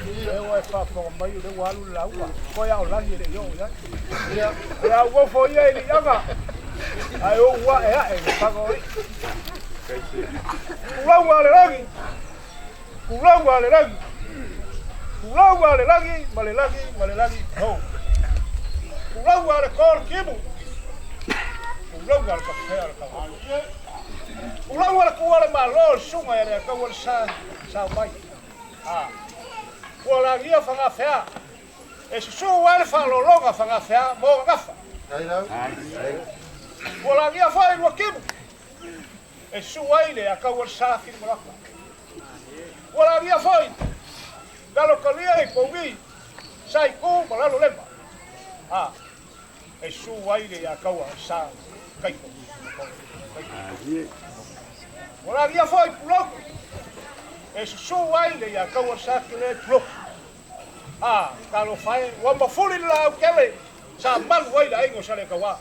Lea e faafofoga mai o lea ua alu le lauga. Koe a o lagi e le i oo i ai. Ia au ofo ia i le iaga. Ae ou ae ae i le faga o i'a. Tulauga le lagi. Tulauga le lagi. Tulauga le lagi ma le lagi ma le lagi ho. Tulauga le ko le kimu. Tulauga le kafea le kawa. Tulauga le kua le malo le sunga e le akaua le sa sa mai. Ah. Ua lagia whangawhea. E susu ai le whaalologa whangawhea mō gafa. Ua lagia whai lua kimu. E susu ai le akaua le sa whiri malaka. Ua lagia whai. Lalo kalia i pougi. Sa i ku ma lalo lema. Ah. E susu ai le akaua le sa kaiko. Ua lagia whai puloku. E susu ai le akaua le sa kele puloku. Ah, talo fai, ua mafuli le laau kele, sa malu ai le aiga o Salekauā.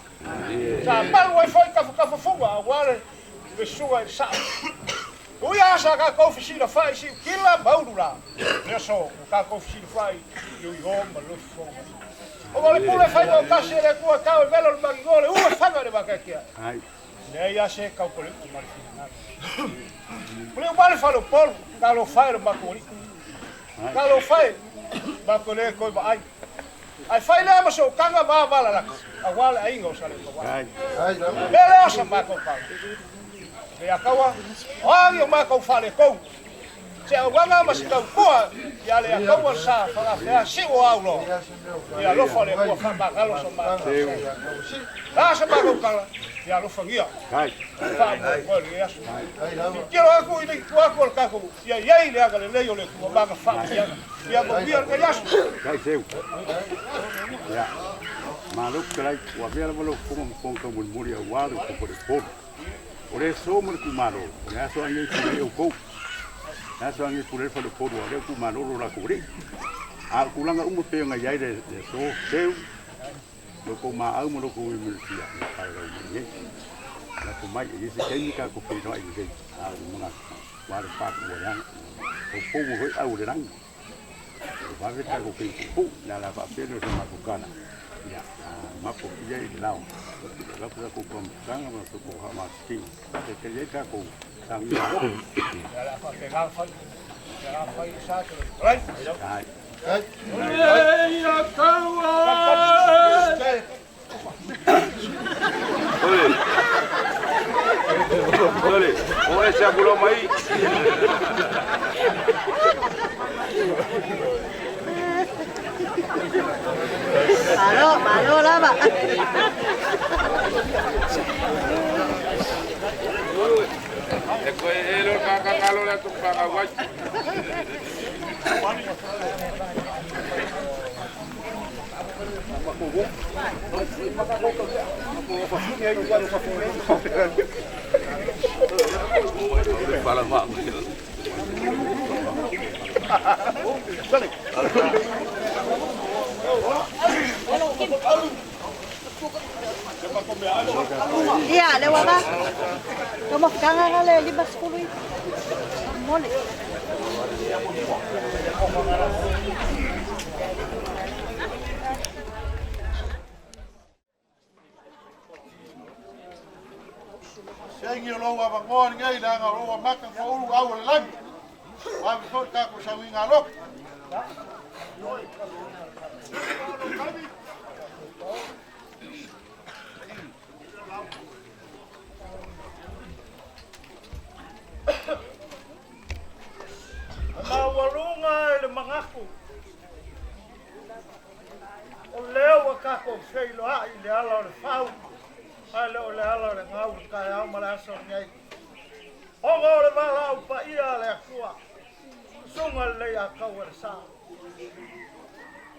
Sa malu ai foi kafukafufuga, aua le fesuga i le sao. Ui a sa tatou fesilafai siukila ma ulu la. Le aso, ua tatou fesilafai i uigo ma le lofifoga maliu. Ona o le pule faiva o tasi e le Atua e tau e velo le magigo le ua faga i le vakeakea. Leai a se kaupaleu'u ma le finagalo. Puleu ma le faleupolu, talofa e lo matou alii. Talofa e, matou le toe vaai. Ae fai lea ma sootaga ma valalaka, aua le aiga o Salekauā. Mea lea sa matou pau. Le ia kaua, o agi o matou faaletonu. Se auaga ma se tautua ia le akaua sa fagafea si'u au loa. Ia alofa le Atua faamagalo so matou. La sa matou tala, ia alofagia. Faamoemoe lenei aso. Tilotilo atu i le itu atu o le tatou, ia i ai le agalelei o le Atua ma ana faamanuiaga. Ia manuia lenei aso. Kai seu. Ia. Malo fetalai, ua avea lava lau fofoga ma fofoga taumolimoli aua le upu o le Upolu. O le aso ma le itumalo, o le aso lava lenei e pule ai outou. O le aso lava lenei e pule ai le faleupolu, a o lea itumalo lo latou alii. A o tulaga uma pei ona i ai le aso, seu, lo outou maau ma lo outou emilutia, ia paelau mai nei. Lafo mai, e i ai se taimi tatou feiloai lelei, a o le manatu, ua le faapuualeaga. O pou foi au o le lagi. O vave tatou taimi puupuu, le a la faapea lea o se matou tala. Ia, mapo ia i le lao. Lafo tatou faamatalaga ma tatou faamasisina. E tali ai tatou sagia loa. Ia, o le a faapena ona fai. Faapena ona fai le sa, te le Ai. Ole. Ole, o ese akulo mai. Malo, malo lava. E koe e lo kakakalo le atu whakawai. Ia, le ua va. Taumafataga le 50 mole. Seigi o lou avanoa lenei leaga o lou amata ona ulu au o le lagi. Ua ave foi le tatou sauiga alofa. E maualuga i le manatu o lea ua tatou feiloai i le ala o le fau ae le o le ala o le gau i le taeao ma le aso lenei. Ona o le valaau paia a le Atua, Susuga lelei a tau e le sa.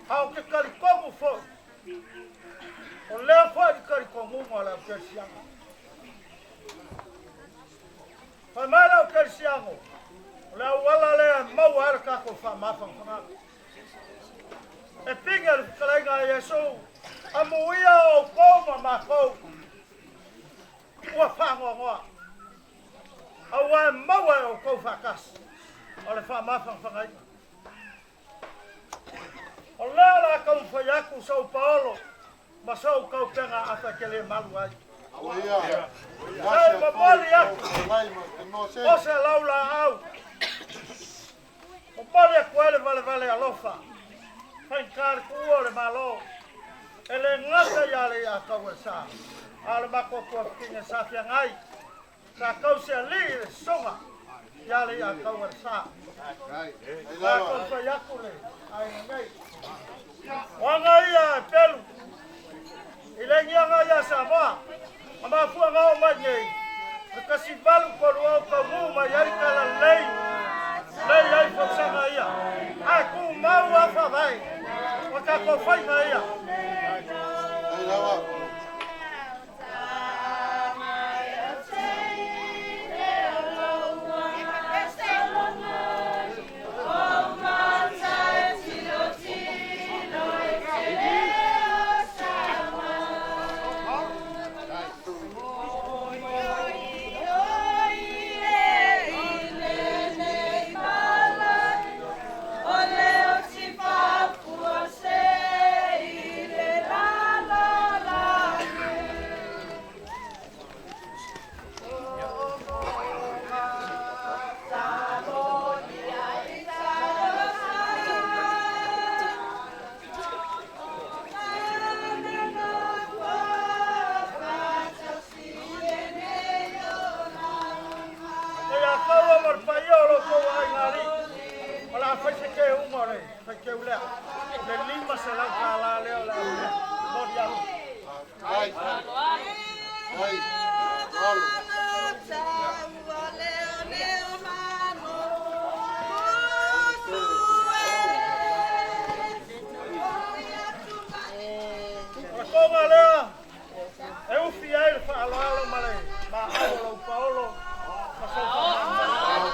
A ou te talitonu foi, o lea foi le talitonuga o le aukerisiano. Fai mai le aukerisiano, o le auala lea e maua ai le tatou faamafanafanaga. E pine le fetalaiga a Iesu, amuia outou ma matou ua faanoanoa, aua e maua e outou faatasi o le faamafanafanaina. O lea o le a taumafai atu sou paolo ma sou taupega afa e te le malu ai. Sei momoli atu o se laulaau, momoli atu ai le valevale alofa, faigata le tuua o le Malo, e le gata ia Leiataua e sa, a o le matou tuafafine sa feagai, sa tausi alii le susuga ia Leiataua le sa. La taumafai atu le aiga nei. O aga ia e pelu i le giaga ia Samoa, ma mafuaga oo mai nei, le 1830 taunuu mai ai talalelei lei ai fausaga ia, ae tumau a faavae o tatou faiga ia. E a kaua ma le paia o lo outou aiga alii. O le a fai se keuga o le faiteu lea. Le $500 lea o le a momoli atu. Ai. Ai. Alo. O le toga lea e ufi ai le faaaloalo ma le maau o lou paolo ma sou faamamalu.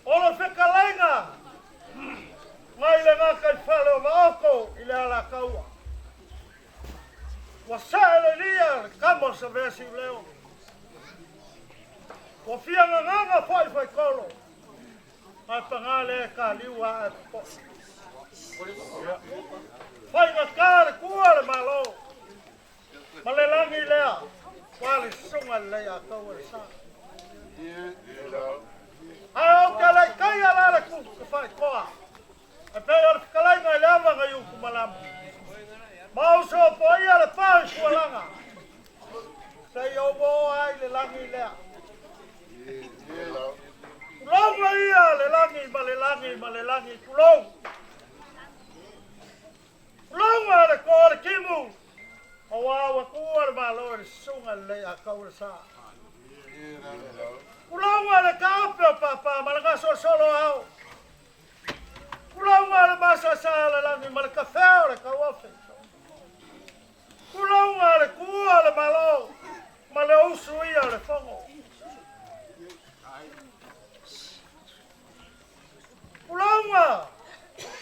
O le fetalaiga mai le gataifale o Vaoko i le Alataua. Ua sae le lia le tama o Savea Siuleo. Ua fia gagaga foi faitolo, ae paga lea e taliu a ae popoe. Faigata le tua le Malo ma le lagi lea, ua le susuga lelei a taua le sa. Ae ou te le i taia la le ku faitoa, e pei o le fetalaiga i le ava i upu malama. Ma ou sopoia le pao i fualaga, se i ou oo ai le lagi lea. Tulou ia le lagi ma le lagi ma le lagi, tulou. Tulou le toa o le timu, aua ua tuua le Malo i le susuga lelei a tau le sa. Tulou le taape o papa ma le gasolosolo ao. Tulou le masasa o le lagi ma le kafea o le tauofe. Tulou le tuua o le Malo ma le usu ia o le fogo. Tulou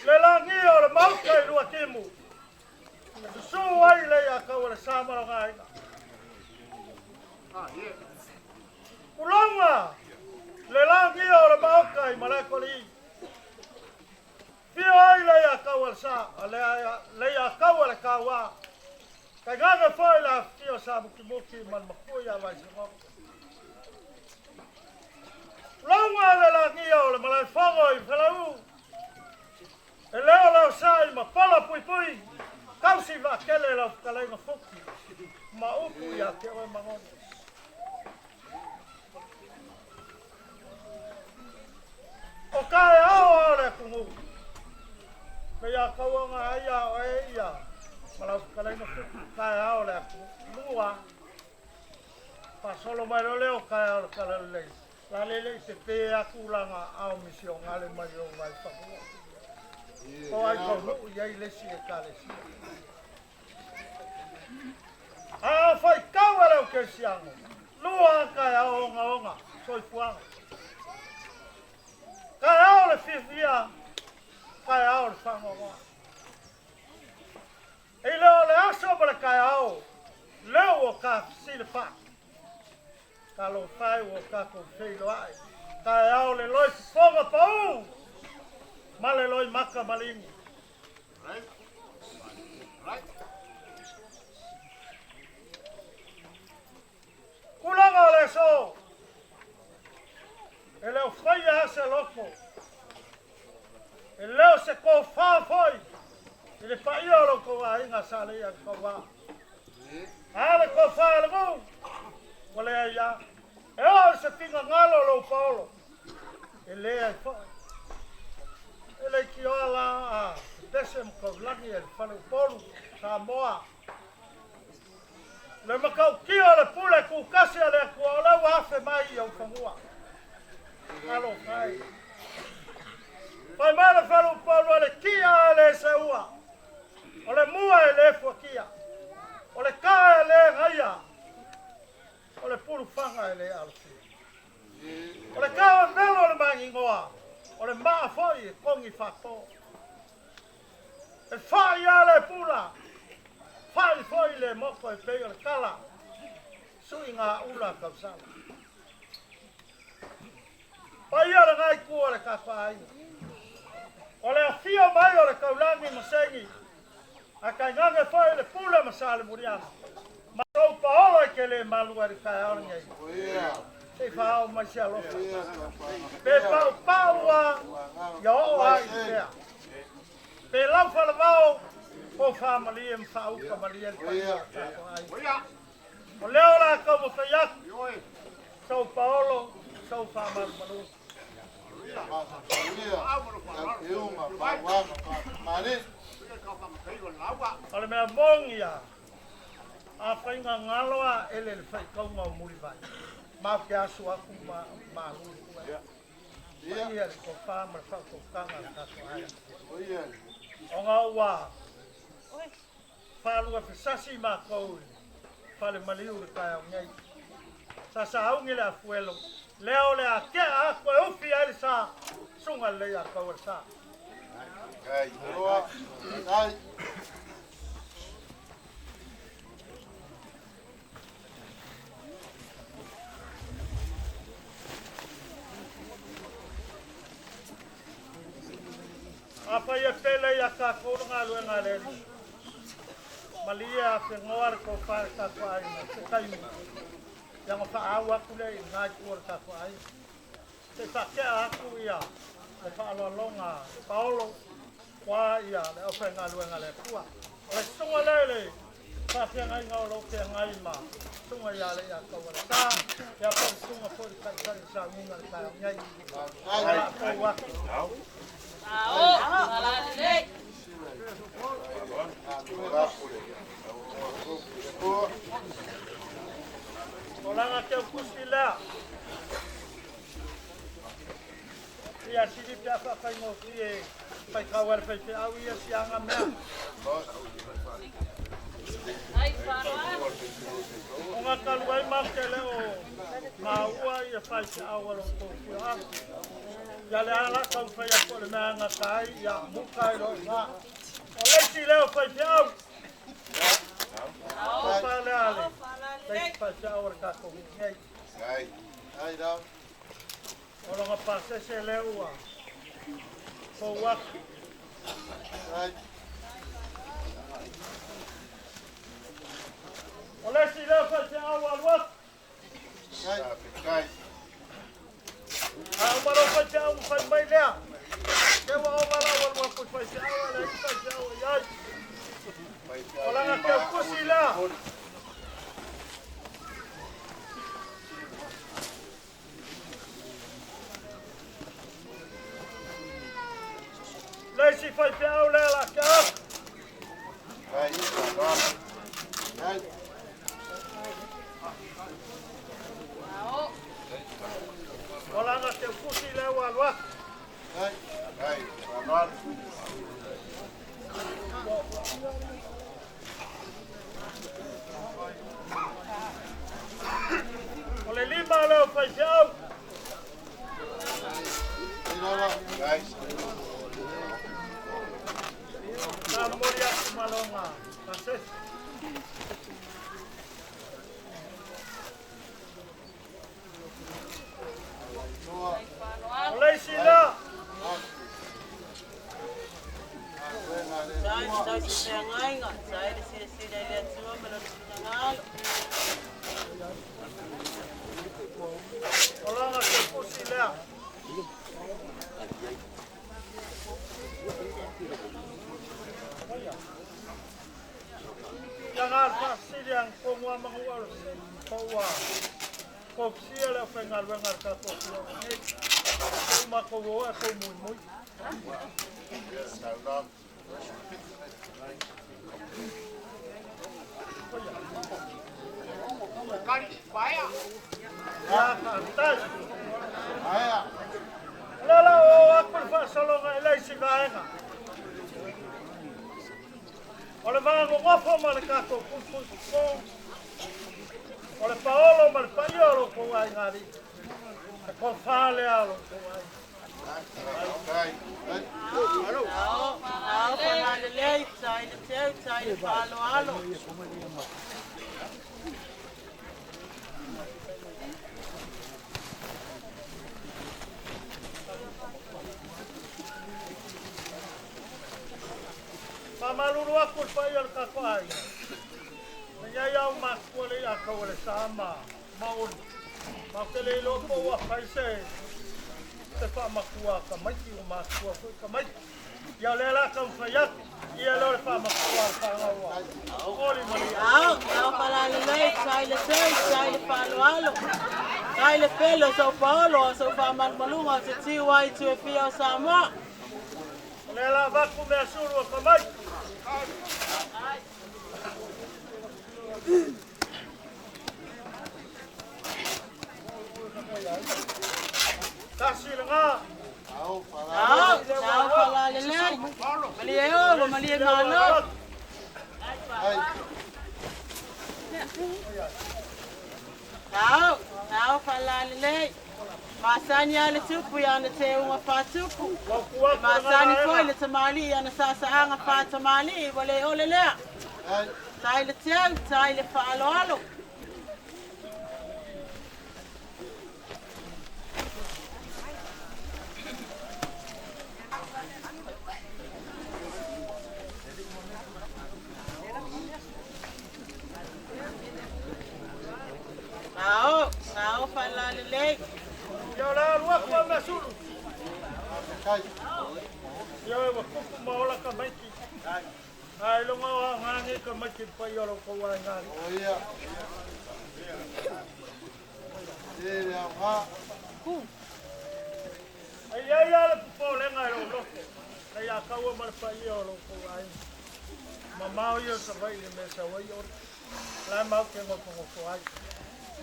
le lagi o le mauka i lua timu. E susu ai le ia kau o le sa ma loga aiga. Tulou le lagi o le mauka i Malaekoli. Fia ai le ia kau o le sa, le ia kau o le kauā. Kai gaga foi la fio sa mukimuki ma le makua ia Vaisigoko. Tulou le lagi o le malaefogo i Falau. E leo lau sai ma pala pui pui. Kausi vaakele lau fetalaiga fuki. Ma upu ia te oe Magogo. O ka e ao ao le atunuu. Le ia kauaga ai a oe ia. Ma lau fetalaiga fuki ka e ao le atunuu. Lua. Faasolo mai lo leo ka e ao le tala lelei. La lele i te pe atu langa ao misionale mai o vai whanua. O ai kaunu i ai lesi e ka lesi. A whai kau a leo ke siango. Lua ka e ao onga onga. Soifuaga. Ka e ao le fiafia. Ka e ao le whangoa. E leo le aso ma le ka e ao. Leo o ka sile wha. Ka lo whai o ka kou whiro ai. Ka e ao le loi fofoga pau. Ma le loi maka malingi. Kulaga o le aso. E leo whaia ase loko. E leo se kōwhā foi. I le paia o lo kou aiga sa le ia kauā. A le kōwhā le ngu. Ua lea ia. E o se pinga ngalo lou paolo. E lea i foi. E le ki oa la a pese mo kaulagi e le fale upolu. Samoa. Le makaukia o le pule kukasi a le akua o lau afe mai i au fangua. Alo fai. Fai mai le fale upolu le kia e le se ua. O le mua e le fuakia. O le ka e le gaia. O le pulu fanga e le alofia. O le ka o melo le mangingoa. O le maa foi e kongi whato. E whai a le pula. Fai foi le moko e pei o le kala. Sui ngā ula kausala. Paia le ngai kua le kapaai. O le afio mai o le kaulagi ma sengi. A kai foi le pule ma sale muriana. Ma tou paolo e ke le malu ari kai ao nei. Sei whao mai se alofa. Pe pau paua ia o ai pea. Pe lau whalavao o whaamalie ma whaauka malie le paia o tātou ai. O leo la kau ma whai aku. Sau paolo, sau whaamalu malu. O le mea mongi ia. A whainga ngaloa ele le whai kaunga o muri vai. Mau ke asu aku ma malu. Ia le kofa ma le whautokanga le tātou ai. O ngā ua whālua whasasi mākou whale maliu le kai au nei. Sa sa aungi le afuelo. Leo le a kea a koe ufi ai le sa. Sunga le ia kau le sa. A whai e pele ia ka kōrunga ngā luenga le ni. Malia a te ngoa le kō whae ka kua aina, te kaimi. Ia ngā wha au aku le i ngai kua le ka kua aina. Te whakea aku ia le whaaloalonga Paolo, kwa ia le ofe ngā luenga le kua. O le sunga le le whawhia ngai ngā o ke ngai ma sunga ia le ia kaua le tā. Ia pa sunga po le kai kai sa ngunga le kai ngai. Ai, au. O langa te kusi lea. Ia sili pia whawhai ngō ki e whai kawara whai te au ia si anga mea. O ngā kalu ai mau te leo ngā ua ia whai te au alo kō ki a. Ia le ala kau whai a le mea ngā kai ia muka i roi ngā. O leisi leo whai te au. O whai le ale. Leisi whai te au ar kākou nei. Ai rau. O longa pasese leo ua. Ko wak. O leisi leo whai te au alu atu. A umaro whai te au whai mai lea. Ke wa o wala walu aku whai te au ale whai te au i ai. O langa ke kusi lea. Leisi whai te au lea la ke aku. O langa ke kusi lea ua alu atu. O le lima leo whai te au. Nā mori atu malonga. Pasese. O leisi lea. Sai, sai se feagaiga, sai le silasila i le Atua ma lona finagalo. O langa ke kusi lea. Ia ngā whaasili ang ko mua mangu au ko ua. Ko psia leo whai ngā luenga le tātou ki o nei. Ko uma ko oa ko mui mui. Ia whaatai. Lala o aku le whaasaloga e leisi vaega. O le vaango ngofo ma le kātou pupui kuko. O le paolo ma le paia o lo kou ai ngā ri. E ko whāle a lo kou ai. Ao, ao, whanalelei, tai le teu, tai le fa'aloalo. Fa'amalulu aku i le paia o le tatou aiga, na iai au matua le ia kau le sa ma maoli. Ma te le iloa po ua fai se se fa'amatua ka maiti o matua fo'i ka maiti. Ia o lea la taumafai atu, ia lea o le fa'amatua a le fāgau a Oli ma le Ao, ao falalelei, tai le teu, tai le fa'aloalo. Tai le pele o sou paolo, o sou fa'amalumaluga o se tiu ai i tu e fia o Samoa. O lea la avatu mea sulu o ka maiti. Tasi lagā. Ao, ao falalelei. Malie o, ua malie malo. Ao, ao falalelei. Masani a le tupu i ana teuga fa'atupu. E masani foi le tamali'i i ana sa'asa'aga fa'atamali'i ua lē ole lea. Tai le teu, tai le fa'aloalo. Ao, ao fa'alalelei. Ia o le alu atu a measulu. Ia e ua tupu ma ola ka maiti. Ai loga o aogāgei ka maiti i le paia o loutou aiga Ai ai a le popolega e lou loto, na ia kaua ma le paia o loutou aiga. Mamao ia o Savai'i i le mea sau ai ole. La e mau te gofogofoai.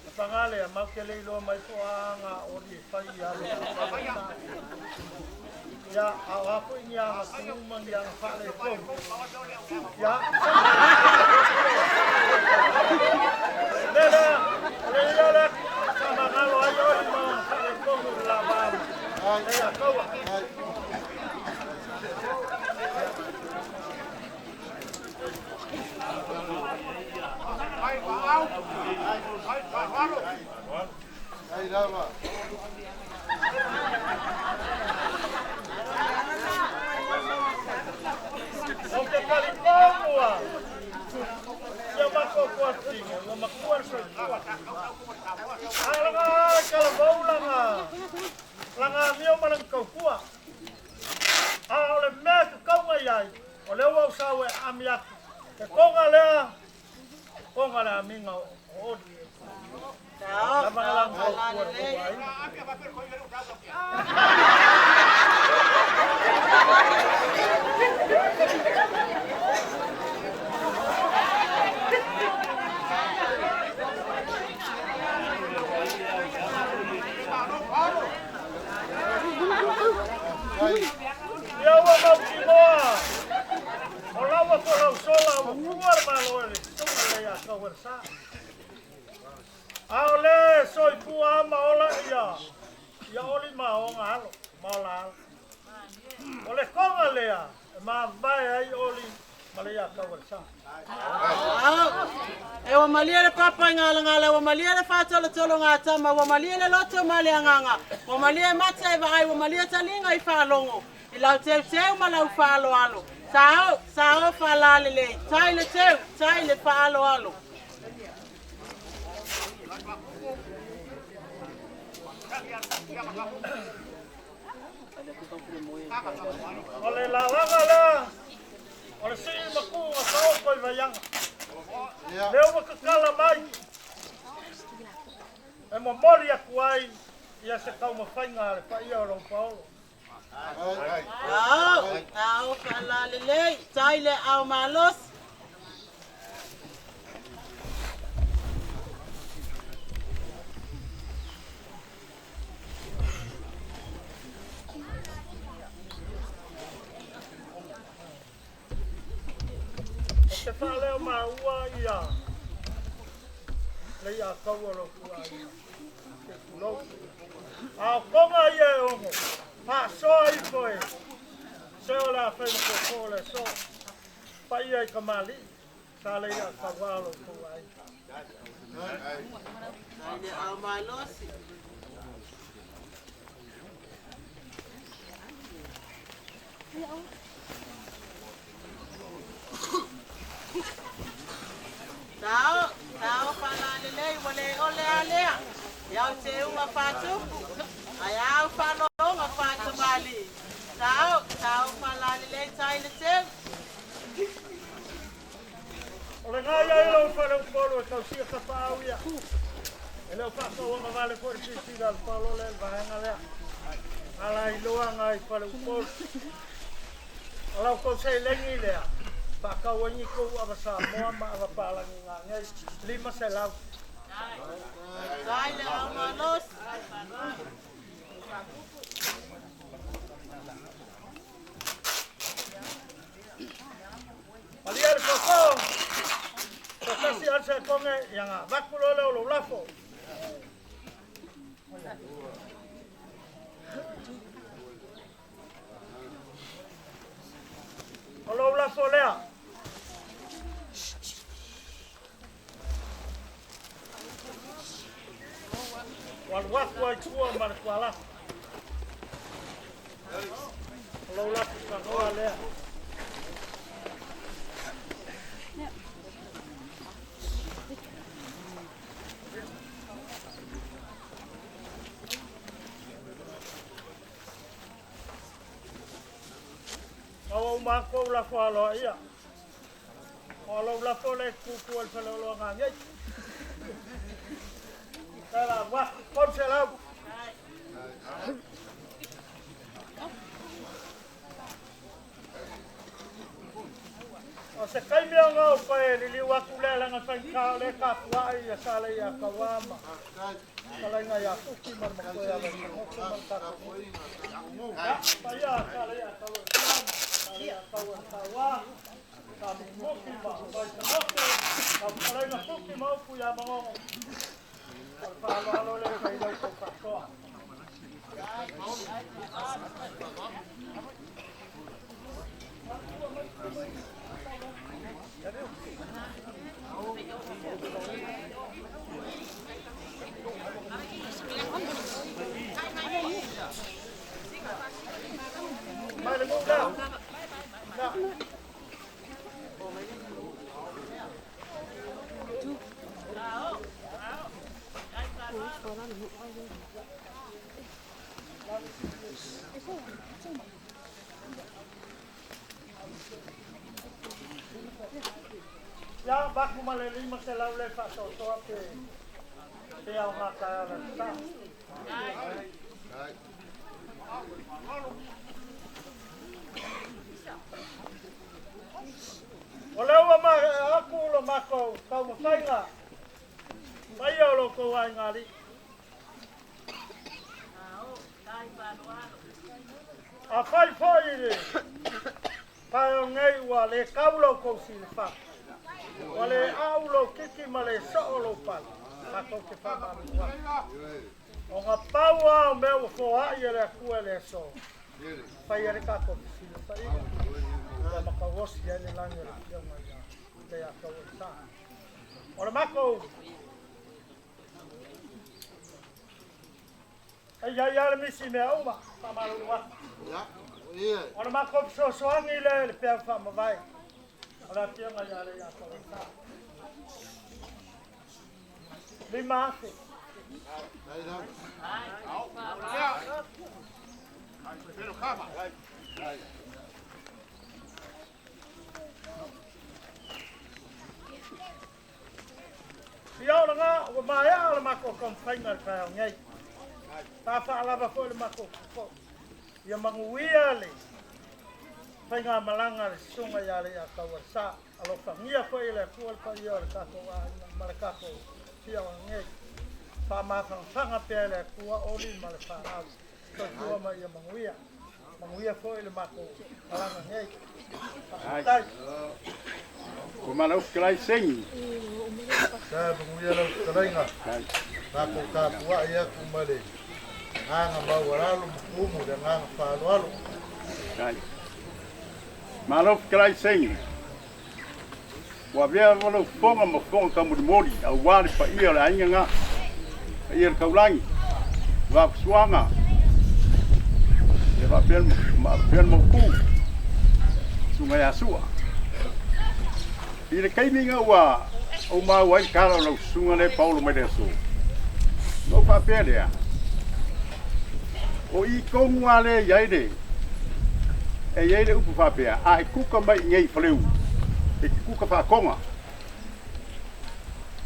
A pagā lea, mau te le iloa mai po o a aga a Oli e fai ia le Ia, a o a fo'i ni aga kū ma ni aga fa'aletonu. Ia, le lea, o le ia lea, fa'amagalo ai Oli ma ona fa'aletonu i le lavā ma le ia kaua. O te talitonu a ia matou fuatino, ua matua le soifua. A laga a talavou laga laga amio ma lagi tautua. A o le mea e tatau mai ai, o lea ua ou sau e aami atu. Te koga lea, koga le amiga o Oli. Ao, Lava ao lagi tautua le falalelei. tou aiga. Ia ua mautinoa, o laua folausola ua pua le Malo e le susuga le ia Taualesa. A o le soifua ama ola ia, ia oli ma oga alo, ma ola alo. O le koga lea, e mavae ai oli ma le ia Taualesa. Ao, e ua malie le papa i galagala, ua malie le fa'atolotolo gatama, ua malie le loto ma le agaga, ua malie mata e va'ai, ua malie taliga i fa'alogo, i lau teuteu ma lau fa'aloalo. Sa'o, sa'o fa'alalelei, tai le teu, tai le fa'aloalo. O le lalaga lea, o le sii makuga sa'oto i vaiaga. Lea ua tatala mai, e momoli atu ai ia se taumafaiga a le paia o lou paolo. Ao, ao fa'alalelei, tai le ao malosi. O te fa'aleo maua ia le ia kaua o lou tuaiga. Te tulou. A o koga ia e ono, fa'asoa ifo e, se o le a fai ma fofo o le aso. paia i kamali'i sa le ia kauā o loutou aiga. Ai le au malosi. Tao, tao whalalelei wa le ole alea. Iau te unga whātupu. Ai au whalonga whātamali. Tao, tao whalalelei tai le teu. O le ngai ai lau whare upolu e tausia ka paau ia. E leo whaakauanga vale fo i sisila al palo le vaenga lea. Ala i loa ngai whare upolu. O lau kou sei lengi lea. Whaakauangi kou awa Samoa ma awa palangi ngā ngei. 500. Tai le au malosi. Malia le koko. Ko tasi al se konge ia ngā vakulo le o lou lafo. O lou lafo lea. Walu atu ai tua ma le tualafu. O lou lafo kanoa lea. Awa umako lafo aloa ia. O lou lafo le kuku o le faleoloa ngā ngei. Tala wa, kon se lau. O se kaimi o ngau koe liliu atu le langa whaika o le ka puai ia sa le ia kawama. Kalainga ia kuki ma makoe a le ngoko ma tako. Ya, pa ia sa le ia kawa sa le ia kawa kawa. Ka muki ma vai te moke. Ka kalainga kuki ma upu ia mangongo. O le whaaloalo le kai lau kau katoa. Mai le ngū lea. La. Ia, baku ma le 500 le whaasoasoa pe pe au ngā kai ala sa. O leo ma aku lo mako kau mawhainga. Mai o lo kou ai ngā li. A whai whai le pae o ngei ua le kaulo kou si le wha. Ua le au lo kiki ma le soo lo pala. Mākou te whamamua. O ngā paua o mea ua fōai e le akua le aso. Whai e le kākou te sila whainga. Ia makauosi ai le langi o le fioga ia le a kau o le sa. O le mākou. Ai ai ai le misi mea uma. Whamalulu atu. O le mākou pisoasoangi le le pea whamawai. O le afioga ia le ia kau o le sa. 5,000. Ia o langa, ua maea o le mako kamwhainga le pae o ngei. Pāwha alava fo le mako kuko. Ia manguia le whainga malanga le sunga ia le ia kaua sa. Alofa ngia fo i le akua le pa ia o le kako a ma le kako fia o ngei. Wha mawhangawhanga pea le akua oli ma le whanau. Toi ma ia manguia. Manguia fo i le mako malanga ngei. Whakatai. Ko mana ufkalai sengi. Sa manguia lau kalainga. Nā ka pua ia ku male. Nganga maualalo makumu le nganga whaaloalo. Malo ufkalai sengi. Ua avea lava lau fofoga ma fofoga taumolimoli aua le paia o le aiga na, paia o le taulagi, vaafusuaga, ia faapea faapea le mautu, susuga ia Sua. I le taimi na ua ou maua ai le tala o lau susuga lea e paolo mai le aso, ona ou faapea lea, o i tonu lava lea e i ai le, e i ai le upu faapea, a e kuka mai i inei i Faleu, e te kuka faatoga,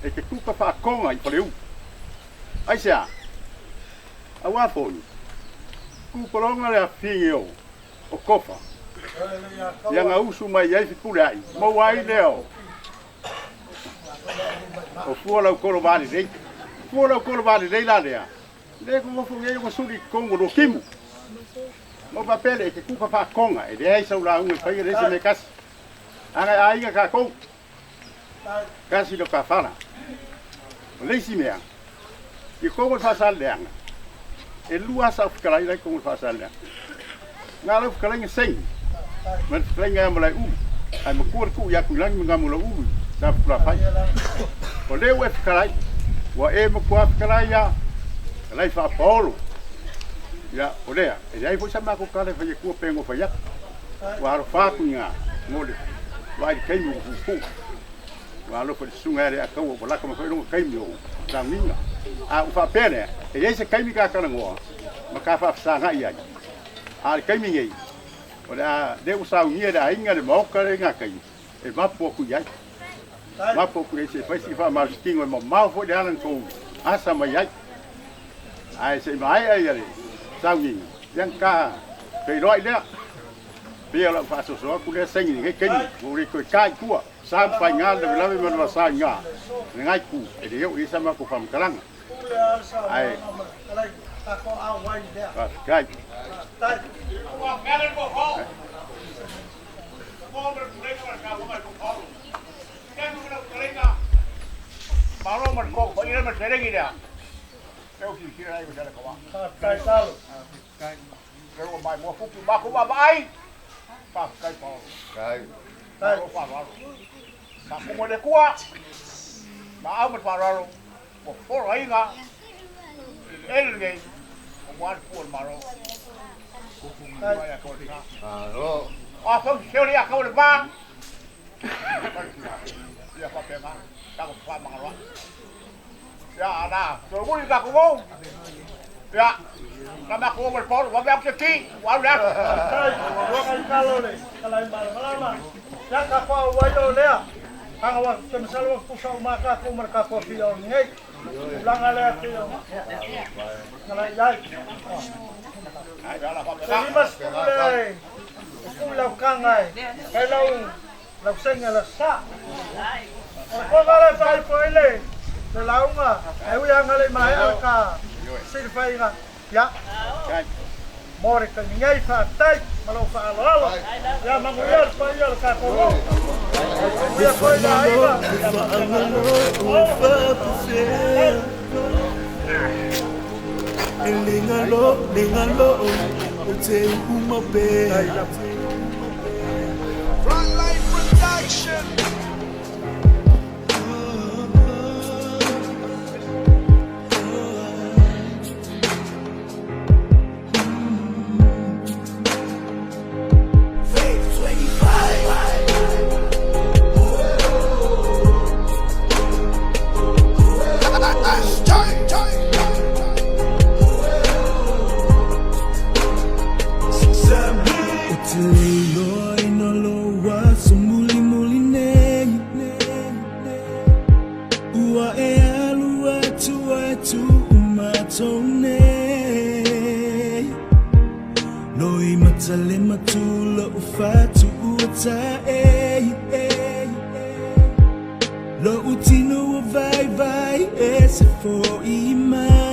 e te kuka faatoga i Faleu. Aisea? Aua foi, tupologa le afifine o o Tofa, ia na usu mai i ai Fepuleai, maua ai lea o o fua lau tolo valelei. Fua lau tolo valelei la lea, lea e nonofo nei ona suli i totonu o Luakimu. Na ou faapea lea, e te kuka faatoga, e leai sau lauga e faia, leai se mea e tasi. Ana e aiga tatou, tasi lo ta fala. O le isi mea, i totonu o le Faasaleleaga, e lua lava sau fetalai la e i totonu o le Faasaleleaga. Na o lau fetalaiga Saini ma le fetalaiga ia Malaeulu, ae matua le tuu atu i lagi ma Gamulauulu i Safotulafai. O lea ua e fetalai, ua e matua fetalai lava, fetalai faapaolo. Ia, o lea, e leai foi sa matou tala e fai atua pe na fai atu. Ua alofa atu i ina mo le vaai i le taimi ua puupuu. Ua alofa i le susuga ia Leiataua ua lata mai foi lona taimi o sauniga. A ua faapea lea, e i ai se taimi ta talanoa ma ta faafesagai ai. A o le taimi nei, o le a, lea ua saunia e le aiga le maota lea i gatai, e mapu atu i ai. Mapu atu i ai se i fai sina faamalositino e mamao foi le ala na tou asa mai ai. Ae se i maea ia le sauniga, ia ona ta feiloai lea. Pei o lau faasoasoa atu lea saini i lenei taimi, ua ou le toe ta i tua. Sa ma faiga le lavelave ma le vasa i ina, lena itu, e le oo i ai sa matou faamatalaga. Ae, faafetai. Ua folaina i le ele lenei aua le fua o le Malo. Malo. O a foi se ole ia kau le va. Ia faapena, tatou fefaamagaloai. Ia ana, toe uli tatou ou. Ia, na matou o ma le paolo, vave atu se ki, ua alu le aso. Faafetai talo le kalai malamalama. Ia ka faaauai o lea. Aga ua te masalo ua tutusa uma tatou ma le tatou afia o lenei tulaga lea pei ona kalai i ai. Se 50 lea e tuu i lau taga e fai lau lau senge le sa. O le koga lea e faaipo ai le le lauga e ui lava ina le i maea le ta silafaiga. Ia, mo le taimi nei, faafetai ma lou faaaloalo. Ia manuia le paia o le tatou nuu. Manuia foi le aiga. Ia faapena Frontline Production. Ou te le iloa ina lou aso mulimuli nei. Ua e alu atu ai tuu matou nei. Loi matale matu lo'u fatu ua tae. Lo'u tino ua vaivai e se fo'i mai.